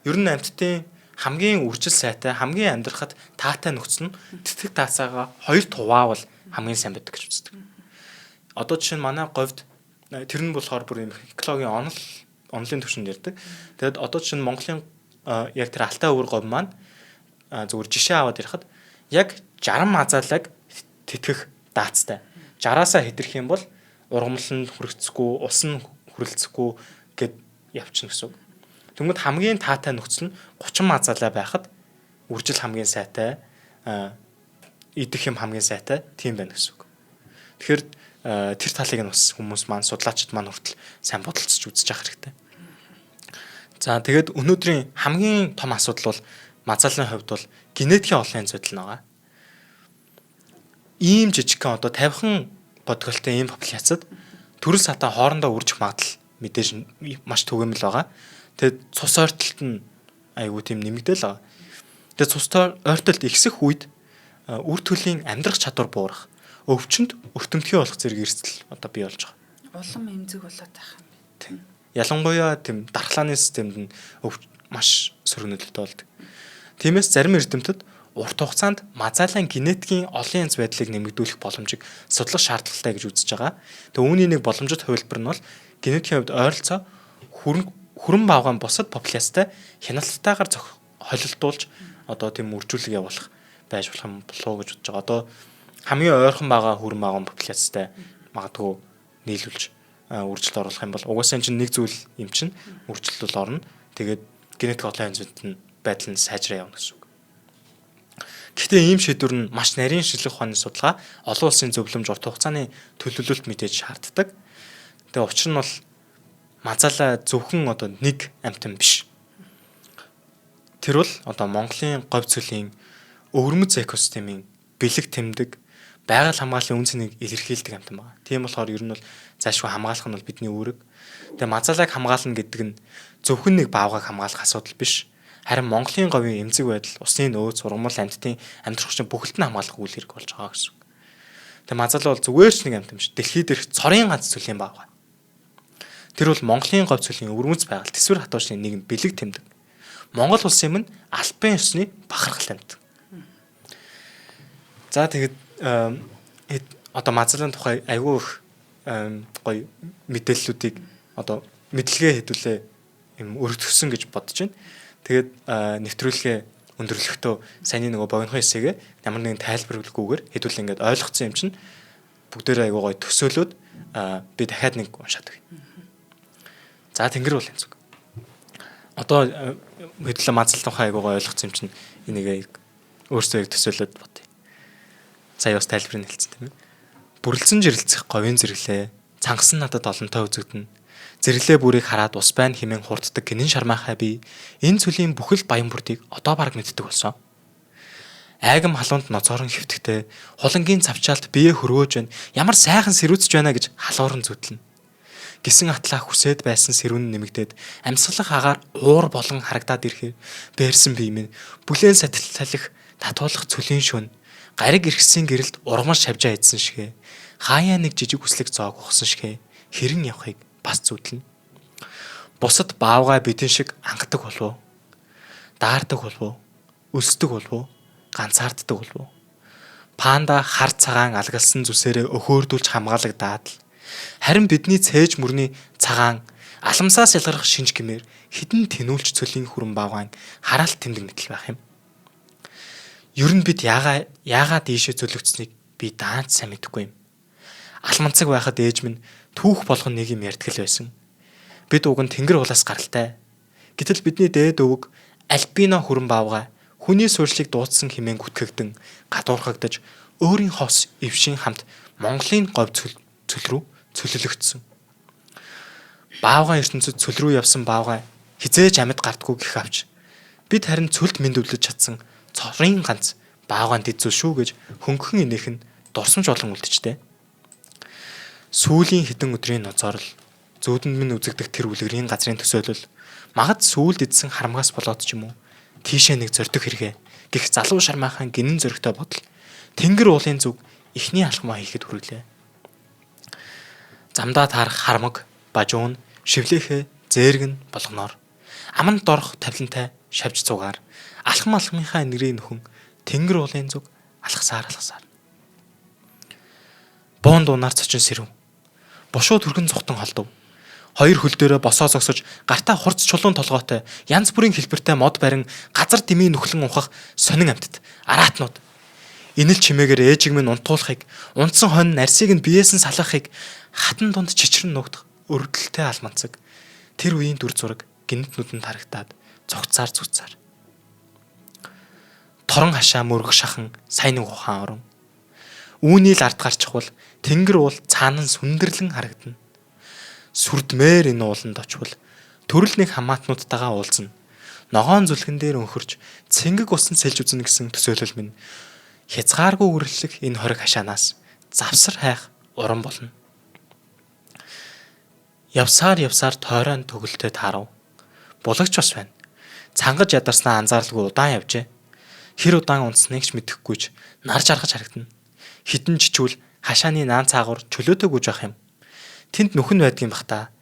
Speaker 2: Ер нь амьтдын хамгийн үржил сайтай, хамгийн амьдрахад таатай нөхцөл нь тэтгэх таацаагаа хоёр хуваавал хамгийн сайн байдаг гэж үздэг. Одоо жишээ нь манай говьд тэр нь болохоор бүр юм экологийн онол онолын түвшинд ярьдаг. Тэгэд одоо жишээ нь Монголын яг тэр Алтай өвөр говь маань зүгээр жишээ аваад ярихад яг 60 мазаалаг тэтгэх даацтай. 60-аасаа хэтэрх юм бол ургамал нь хүргэцэхгүй, ус нь хүрэлцэхгүй гэд явчихна гэсэн үг. Тэнгүүд хамгийн таатай нөхцөл нь 30 мазаалаа байхад үржил хамгийн сайтай, идэх юм хамгийн сайтай тийм байна гэсэн үг. Тэгэхээр тэр талыг нь бас хүмүүс маань судлаачид маань хүртэл сайн бодолцож үзэж явах хэрэгтэй. За тэгээд өнөөдрийн хамгийн том асуудал бол мазаалын хувьд бол генетикийн олон янз байдал байгаа. Ийм жижигхэн одоо 50хан бодголтой ийм популяцид төрөл сатаа хоорондоо үржих магадлал мэдээж маш түгээмэл байгаа. Тэгээд цус ойртолт нь айгүй тийм нэмэгдээл байгаа. Тэгээд цус ойртолт ихсэх үед үр төлийн амьдрах чадвар буурах, өвчнөд өртөмтгий болох зэрэг эрсдэл одоо бий болж байгаа.
Speaker 1: Улам эмзэг болоод байх юм байна.
Speaker 2: Тийм. Ялангуяа тийм дархлааны системд нь маш сөрөг нөлөөтэй болдог. Тиймээс зарим эрдэмтэд урт хугацаанд мазаалан генетикийн олон янз байдлыг нэмэгдүүлэх боломжийг судлах шаардлагатай гэж үзэж байгаа. Тэгээ үүний нэг боломжит хувилбар нь бол генетикийн хувьд ойролцоо хүрэн бавгаан бусад популяцтай хяналттайгаар холилдуулж одоо тийм үржүүлэг явуулах байж болох юм болов уу гэж бодож байгаа. Одоо хамгийн ойрхон байгаа хүрэн бавгаан популяцтай магадгүй нийлүүлж үржилт оруулах юм бол угаасаа энэ чинь нэг зүйл юм чинь үржилт бол орно. Тэгээд генетик олон янзууд нь байдал нь сайжраа явна гэсэн үг. Гэхдээ ийм шийдвэр нь маш нарийн шинжлэх ухааны судалгаа, олон улсын зөвлөмж, урт хугацааны төлөвлөлт мэдээж шаарддаг. Тэгээ учир нь бол мазаалаа зөвхөн одоо нэг амьтан биш. Тэр бол одоо Монголын говь цөлийн өвөрмөц экосистемийн бэлэг тэмдэг, байгаль хамгааллын үн цэнийг илэрхийлдэг амьтан байна. Тийм болохоор ер нь бол заашгүй хамгаалах нь бол бидний үүрэг. Тэгээ мазаалаг хамгаална гэдэг нь зөвхөн нэг баавгайг хамгаалах асуудал биш. Харин Монголын говийн эмзэг байдал, усны нөөц, ургамал, амьтдын амьдрах хүчин бүхэлд нь хамгаалах үйл хэрэг болж байгаа гэсэн үг. Тэгээ мазаалаа бол зүгээр ч нэг амьтан биш. Дэлхий дээрх цорын ганц цөлийн баавгай. Тэр бол Монголын говь цөлийн өвөрмөц байгаль төсвөр хатуушны нэгэн бэлэг тэмдэг. Монгол улсын минь албан ёсны бахархал амьтан. За тэгэд одоо мазаалын тухай айгүй их гоё мэдээллүүдийг одоо мэдлэгээ хэдүүлээ юм өргөтгсөн гэж бодож байна. Тэгээд нэвтрүүлгээ өндөрлөхдөө саяны нөгөө богинохон хэсэгээ ямар нэгэн тайлбарлахгүйгээр хэдүүлээ ингээд ойлгоцсон юм чинь бүгдээрээ айгүй гоё төсөөлөөд би дахиад нэг уншаад өгье. За тэнгэр бол энэ зүг. Одоо хэдүүлээ мазал тухай айгүй гоё ойлгоцсон юм чинь энийг өөрсдөө яг төсөөлөөд бодъё. Сая бас тайлбарыг хэлсэн тийм ээ. Бүрлдсэн жирэлцэх говийн зэрэглээ. Цангасан надад олонтой үзэгдэнэ. Зэрэглээ бүрийг хараад ус байна хэмээн хурддаг гинэн шармаахай би энэ цөлийн бүхэл баян бүрдийг одоо бараг мэддэг болсон. Айгам халуунд ноцоорон хэвтэхтэй хулангийн цавчаалт бие хөрвөөж байна. Ямар сайхан сэрүүцэж байна гэж халууран зүтлэнэ. Гисэн атлаа хүсээд байсан сэрүүн нэмэгдээд амьсгалах агаар уур болон харагдаад ирэхээр бэрсэн бие минь бүлээн сатил салхи татуулах цөлийн шөнө гариг эргэсэн гэрэлд ургамал шавжаа идсэн шигэ хаяа нэг жижиг үслэг зоог ухсан шигэ хэрэн явахыг бас зүтлэнэ. Бусад баавгай бидэн шиг ангадаг болов уу? Даардаг болов уу? Өлсдөг болов уу? Ганцаарддаг болов уу? Панда хар цагаан алгалсан зүсээрээ өхөөрдүүлж хамгаалагдаад л харин бидний цээж мөрний цагаан аламсаас ялгарх шинж гэмээр хідэн тэнүүлж цөлийн хүрэн баавгайн хараалт тэмдэг мэтэл байх юм. Ер нь бид яагаад ийшээ зөлөгдсөнийг би даанч сайн мэдэхгүй юм. Алманцаг байхад ээж минь түүх болгон нэг юм ярьдаг л байсан. Бид уг нь тэнгэр улаас гаралтай. Гэтэл бидний дээд өвөг альбино хүрэн баавгай хүний суурьшлыг дуудсан хэмээн гүтгэгдэн гадуурхагдаж өөрийн хос эвшийн хамт Монголын говь цөл рүү цөлөлөгдсөн. Баавгай ертөнцид цөл рүү явсан баавгай хизээж амьд гардггүй гэх авч бид харин цөлд мэндөвлөж чадсан цорын ганц баавгайн дэд зүйл шүү гэж хөнгөн инех нь дурсамж болон үлджтэй. Сүүлийн хэдэн өдрийн ноцоор л зүүдэнд минь үзэгдэх тэр үлгэрийн газрын төсөөлөл магад сүүлд идсэн харамгаас болоод ч юм уу тийшээ нэг зордох хэрэгэ гих залуу шармаахан гинэн зөрөгтэй бодол тэнгэр уулын зүг эхний алхмаа хийхэд хүргэлээ. Замдаа таарах хармаг, бажуун, шивлэхэ, зээргэн болгоноор аманд дорох тавилантай шавж цугаар алхам алхмынхаа нэрийн нөхөн тэнгэр уулын зүг алхасаар алхасаар. Буун дуунаар цочин сэрв. Бушуу түргэн цухтан холдов. Хоёр хөл дээрээ босоо зогсож гартаа хурц чулуун толгойтой янз бүрийн хэлбэртэй мод барин газар дэмий нүхлэн ухах сонин амьтад араатнууд инэл чимээгээр ээжиг минь унтуулахыг унтсан хонь нарсыг нь биеэс нь салгахыг хатан дунд чичрэн нуугдах өрөвдөлтэй алманцаг тэр үеийн дүр зураг гинт нүдэнд харагтаад цугцаар цуцаар. Торон хашаа мөргөх шахан сайн нэг ухаан орон. Үүний л ард гарчихвал тэнгэр уул цаанан сүндэрлэн харагдана. Сүрдмээр энэ ууланд очвол төрөл нэг хамаатнуудтайгаа уулзна. Ногоон зүлгэн дээр өнхөрч цэнгэг усан сэлж үзнэ гэсэн төсөөлөл минь хязгааргүй үргэлжлэх энэ хориг хашаанаас завсар хайх уран болно. Явсаар явсаар тойрон төгөлтэй таарав. Булагч бас байна. Цангаж ядарснаа анзааралгүй удаан явжээ. Хэр удаан унтсныг ч мэдэхгүй ч нар жаргаж харагдана. Хитэн чичүүл хашааны наан цаагуур чөлөөтэй гүйж явах юм. Тэнд нүхэн байдгийн бах та.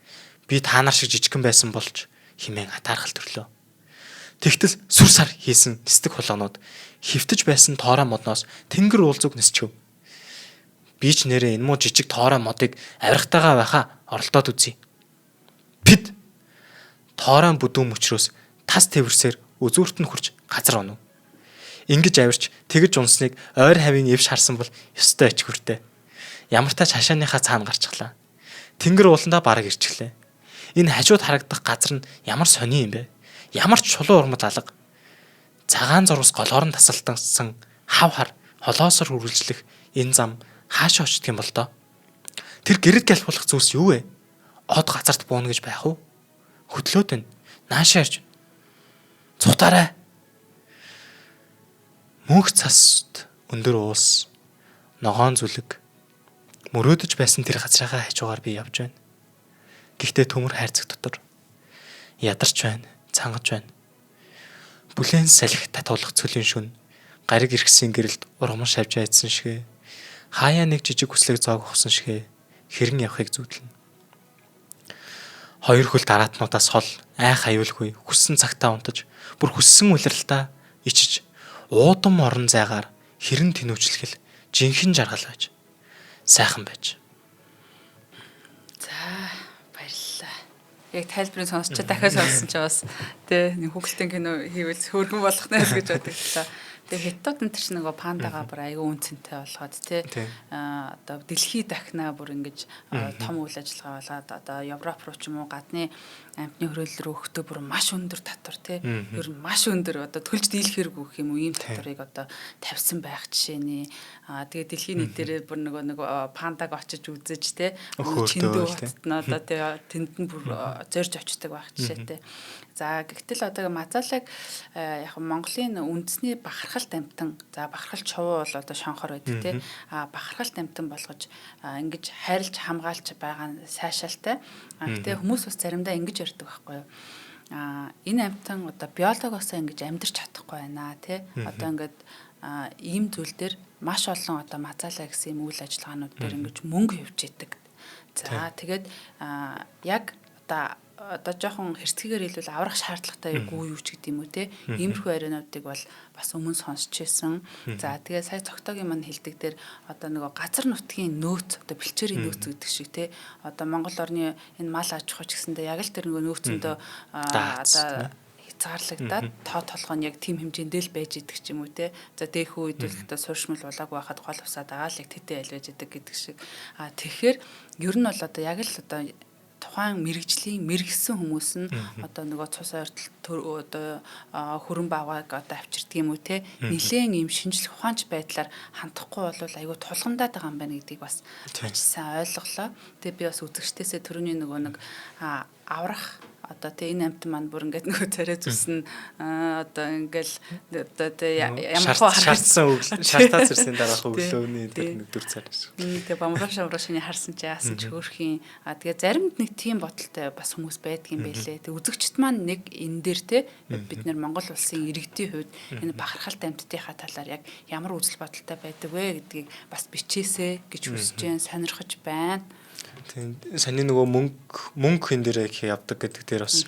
Speaker 2: Би та нар шиг жижигхэн байсан болж химэн атаархал төрлөө. Тэгтэл сүр сар хийсэн нисдэг хулганууд хөвтөж байсан тоорой модноос тэнгэр уулзуг нисчв. Би ч нэрээ энэ муу жижиг тоорой модыг авирахтайгаа байхаа оролдоод үзье. Пид тоорой бүдүүн мөчрөөс тас тэвэрсээр үзүүрт нь хурж газар онов. Ингэж авирч тэгж унсныг ойр хавийн эвш харсан бол ёстой ичгүртэй. Ямар тач хашааныхаа цаана гарчглаа. Тэнгэр ууландаа бараг ирчихлээ. Энэ хажууд харагдах газар нь ямар сони юм бэ? Ямар ч чулуу урмал алга. Цагаан зурвас голоор нь тасалтсан хав хар холоосор үргэлжлэх энэ зам хаашаа очдөг юм бол доо? Тэр гэрэд гялбуулах зүйлс юу вэ? Од газарт бууна гэж байх уу? Хөдлөөд байна. Наашаа ирж. Цухтаарай. Мөнх цаст өндөр уулс ногоон зүлэг мөрөөдөж байсан тэр газрынхаа хажуугаар би явж байна. Гэхдээ төмөр хайрцаг дотор ядарч байна, цангаж байна. Бүлээн салхи татуулах цөлийн шүн гариг иргэсийн гэрэлд ургамал шавж айдсан шигэ хаяа нэг жижиг хүслэг зоог ухсан шигэ хэрэн явахыг зүүдлэнэ. Хоёр хөл дараатнуудаас хол айх аюулгүй хүссэн цагтаа унтаж бүр хүссэн улиралтаа ичиж уудам орон зайгаар хэрэн тэнүүчлэгэл жинхэнэ жаргал байж сайхан байж.
Speaker 1: За баярлалаа. Яг тайлбарыг сонсч дахиад сонссон чи бас тий нэг хүүхэлдэйн кино хийвэл хөөрхөн болох нэ гэж бодогдлоо. Тэгээ хятад энэ чинь нөгөө пандагаа бүр аюу үнцэнтэй болгоод тий одоо дэлхий дахнаа бүр ингэж том үйл ажиллагаа болоод одоо Европ руу ч юм уу гадны амьтны хөрөөлөл рүү өгтөө бүр маш өндөр татвар тий ер нь маш өндөр одоо төлж дийлэх хэрэггүй гэх юм уу ийм татварыг одоо тавьсан байх жишээний. Тэгээ дэлхийн нийтээрээ бүр нөгөө пандаг очиж үзэж тий Чиндүү хотод нь одоо тий тэнд нь бүр зорж очдог байх жишээтэй. За гэтэл одоо мазалаг яг Монголын үндэсний бахархалт амтан, за бахархал чувуу бол одоо шонхор байдаг тий. А бахархалт амтан болгож ингэж хайрлж хамгаалж байгаа нь сайшаалтай. А гэтээ хүмүүс бас заримдаа ингэж ярьдаг байхгүй юу? А энэ амтан одоо биологоосоо ингэж амьдрч чадахгүй байна тий. Одоо ингээд ийм зүйл дээр маш олон одоо мазалаа гэсэн юм үйл ажиллагаанууд дээр ингэж мөнгө хөвч идэг. За тэгээд яг одоо жоохон хэрцгийгээр хэлбэл аврах шаардлагатай үгүй юу ч гэдэг юм уу те. Иймэрхүү яриануудыг бол бас өмнө сонсч ирсэн. За тэгээ сая цогтоогийн маань хэлдэг дээр одоо нөгөө газар нутгийн нөөц одоо бэлчээрийн нөөц гэдэг шиг те. Одоо Монгол орны энэ мал аж ахуй ч гэсэндээ яг л тэр нөгөө нөөцөндөө одоо хязгаарлагдаад тоо толгой нь яг тийм хэмжээндээ л байж идэг ч юм уу те. За дээхүү үед бол одоо сууршмал болоог байхад гол усаад байгаа л яг тэтэй аль байж идэг гэдэг шиг. А тэгэхээр ер нь бол одоо яг л одоо тухайн мэрэгжлийн мэрэгсэн хүмүүс нь одоо нөгөө цус ойртол одоо хөрөн бавгааг одоо авчирдаг юм уу те. Нилээн юм шинжлэх ухаанч байдлаар хандахгүй бол айгүй тулгамдаад байгаа юм байна гэдгийг бас сайн ойлголоо. Тэгээ би бас үзэгчдээсээ түрүүний нөгөө нэг аврах Одоо тэ энэ амт маань бүр ингээд нөгөө царай зүсэн одоо ингээл одоо тэ
Speaker 2: ямар хуу шаардсан өглөө шаардаад ирсэн дараах өглөөний тэр нэг дүр царай шүү.
Speaker 1: Тэгээ бамбар шамруу шиний харсан чи яасан ч хөөрхийн. А тэгээ заримд нэг тийм бодолтой бас хүмүүс байдгийн байлээ. Тэг үзэгчд маань нэг энэ дээр те бид нэр Монгол улсын иргэдийн хувьд энэ бахархалт амьтдынхаа талаар яг ямар үзэл бодолтой байдаг вэ гэдгийг бас бичээсэ гэж хүсэж байна, сонирхож байна.
Speaker 2: Тийм саний нөгөө мөнгө энэ дээр их явдаг гэдэг дээр бас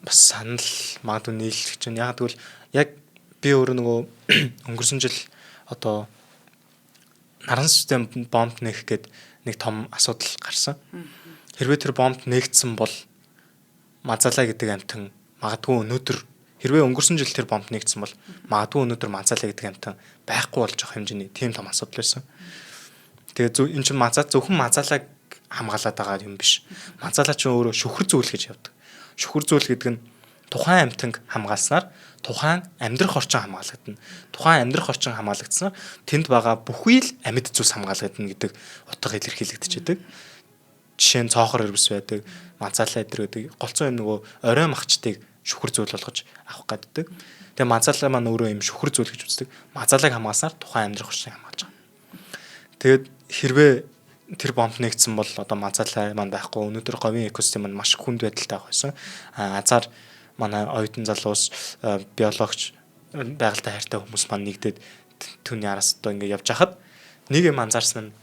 Speaker 2: бас санал магадгүй нийлэх чинь. Яг тэгвэл яг би өөрөө нөгөө өнгөрсөн жил одоо наран систем бомб нээх гээд нэг том асуудал гарсан. Хэрвээ тэр бомб нээгдсэн бол Мазала гэдэг амтан магадгүй өнөөдөр хэрвээ өнгөрсөн жил тэр бомб нээгдсэн бол магадгүй өнөөдөр Мазала гэдэг амтан байхгүй болж байгаа хэмжээний тийм том асуудал байсан. Тэгээ энэ чинь мазаа зөвхөн мазалаг хамгаалаад байгаа юм биш. Мазалаа чинь өөрөө шүхэр зүйл гэж явдаг. Шүхэр зүйл гэдэг нь тухайн амьтанг хамгаалснаар тухайн амьдрах орчин хамгаалагдана. Тухайн амьдрах орчин хамгаалагдсанаар тэнд байгаа бүхий л амьд зүйлс хамгаалагдана гэдэг утга илэрхийлэгдчихэдэг. Жишээ нь цоохор ирвэс байдаг, мазалаа эдэр гэдэг. Голцоо юм нөгөө орой махчдыг шүхэр зүйл болгож авах гэдэг. Тэгээ мазалаа маань өөрөө юм шүхэр зүйл гэж үздэг. Мазалаг хамгаалснаар тухайн амьдрах орчныг хамгаалж байгаа. Тэгээд хэрвээ тэр бомб нэгдсэн бол одоо мазалай маань байхгүй өнөөдөр говийн экосистем маань маш хүнд байдалтай байх байсан. Азар манай оюутан залуус биологч байгальтай хайртай хүмүүс маань нэгдээд түүний араас одоо ингэ явж хахад нэг юм анзаарсан нь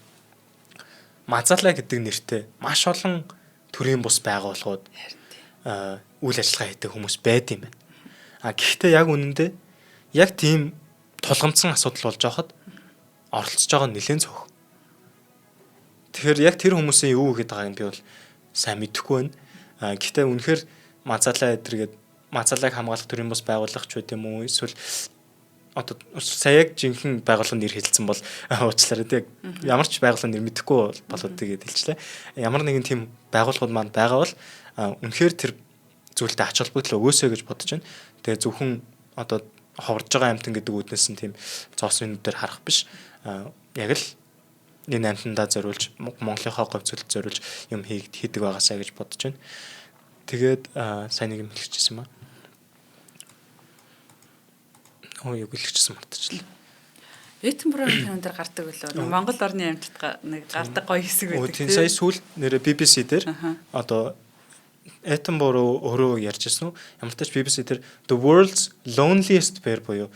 Speaker 2: мазалай гэдэг нэртэй маш олон төрийн бус байгууллагууд үйл ажиллагаа хийдэг хүмүүс байд юм байна. А гэхдээ яг үнэндээ яг тийм тулгамдсан асуудал болж байхад оролцож байгаа нь нэлээд цөөх. Тэгэхээр яг тэр хүмүүсийн юу хийгээд байгааг нь би бол сайн мэдэхгүй байна. А гэхдээ үнэхээр мазалаа эдэргээд мазалайг хамгаалах төрийн бус байгууллага ч байд юм уу эсвэл одоо сая яг жинхэнэ байгууллагын нэр хэлсэн бол уучлаарай тэг ямар ч байгууллагын нэр мэдэхгүй болоод тэгээд хэлчлээ. Ямар нэгэн тийм байгууллагууд маань байгаа бол үнэхээр тэр зүйлтэй ач холбогдол өгөөсэй гэж бодож байна. Тэгээ зөвхөн одоо ховорж байгаа амьтан гэдэг үүднээс нь тийм зоосон юмнууд дээр харах биш. Яг л энэ амьтандаа зориулж Монголынхоо говь зүйлд зориулж юм хийдэг байгаасаа гэж бодож байна. Тэгээд сайн нэг юм хэлчихсэн юм аа. Юу хэлчихсэн мартчихлаа.
Speaker 1: Этенбургийн кинон дээр гардаг үлээ. Монгол орны амьтад нэг гардаг гоё хэсэг байдаг.
Speaker 2: Тийм сая сүүл нэрэ BBC дээр одоо Этенбург өөрөө ярьж ирсэн үү? Ямар ч тач BBC дээр The World's Loneliest Bear буюу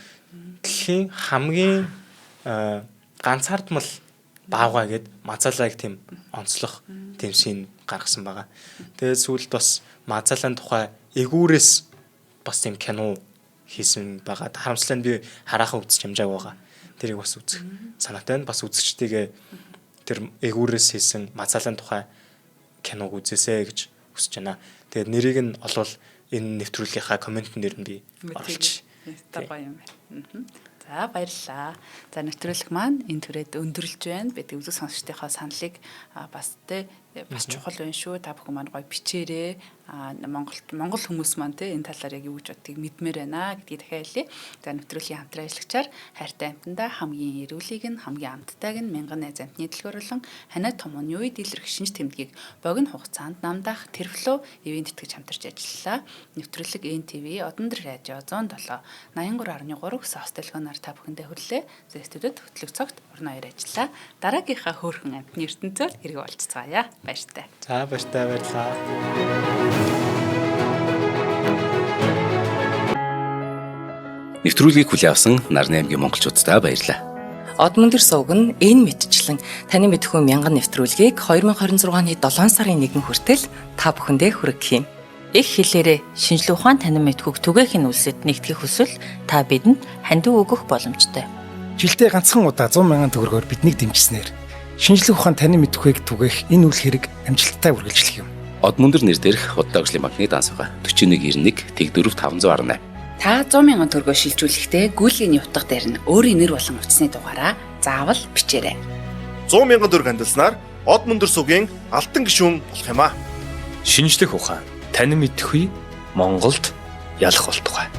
Speaker 2: дэлхийн хамгийн ганцаардмал баавгай гэд мазалайг тийм онцлох тийм шин гаргасан байгаа. Тэгээд сүүлд бас мазалайн тухай эгүүрээс бас тийм кино хийсэн байгаа. Харамслаа нь би хараахан үзэж амжааг байгаа. Тэрийг бас үзэх санаатай байна. Бас үзэгчдийгээ тэр эгүүрээс хийсэн мазалайн тухай киног үзээсэй гэж хүсэж байна. Тэгээд нэрийг нь олвол энэ нэвтрүүлгийнхаа комментэн дээр нь би оруулчих.
Speaker 1: Гоё юм байна. За баярлалаа. За нэвтрүүлэг маань энэ түрээд өндөрлж байна. Бид үзэг сонсогчдынхоо саналыг бас тэ бас чухал байна шүү. Та бүхэн маань гоё бичээрэй. Монгол хүмүүс маань тэ энэ талаар яг юу гэж боддгийг мэдмээр байна гэдгийг дахиад хэлье. За нэвтрүүлгийн хамтран ажиллагчаар хайртай амьтандаа хамгийн эрүүлийг нь хамгийн амттайг нь мянган найз амтны дэлгүүр болон ханиа томооны үед илэрх шинж тэмдгийг богино хугацаанд намдаах Тэрфло ивент тэтгэж хамтарч ажиллалаа. Нэвтрүүлэг NTV Одондор радио 107 83.3 гэсэн хос телефоноор та бүхэндээ хүрлээ. Студид хөтлөг цогт уран хоёр ажиллаа. Дараагийнхаа хөөрхөн амтны ертөнцөөр эргэн уулзцаая. Баяртай.
Speaker 2: За баяртай баярлалаа.
Speaker 3: Нэвтрүүлгийг хүлээн авсан Нарны аймгийн монголчууддаа баярлалаа.
Speaker 4: Одмөндөр сувг нь энэ мэтчлэн таны мэдхүү мянган нэвтрүүлгийг 2026 оны 7 сарын 1 хүртэл та бүхэндээ хүргэх юм.
Speaker 5: Их хэлээрээ шинжлэх ухаан танин мэдхүйг түгээх нь үлсэд нэгтгэх хүсвэл та бидэнд хандив өгөх боломжтой.
Speaker 6: Жилдээ ганцхан удаа 100 мянган төгрөгөөр биднийг дэмжснээр шинжлэх ухаан танин мэдхүйг түгээх энэ үйл хэрэг амжилттай үргэлжлэх юм.
Speaker 3: Одмөндөр нэр дээрх Худалдаа хөгжлийн банкны данс байгаа. 4191 тэг 4 518.
Speaker 1: Та 100 мянган төгрөгөө шилжүүлэхдээ гүйлгээний утга дээр нь өөрийн нэр болон утасны дугаараа заавал бичээрэй.
Speaker 7: 100 мянган төгрөг хандилснаар Одмөндөр сугийн алтан гишүүн болох юм аа.
Speaker 8: Шинжлэх ухаан танин мэдхгүй Монголд ялах болтугай.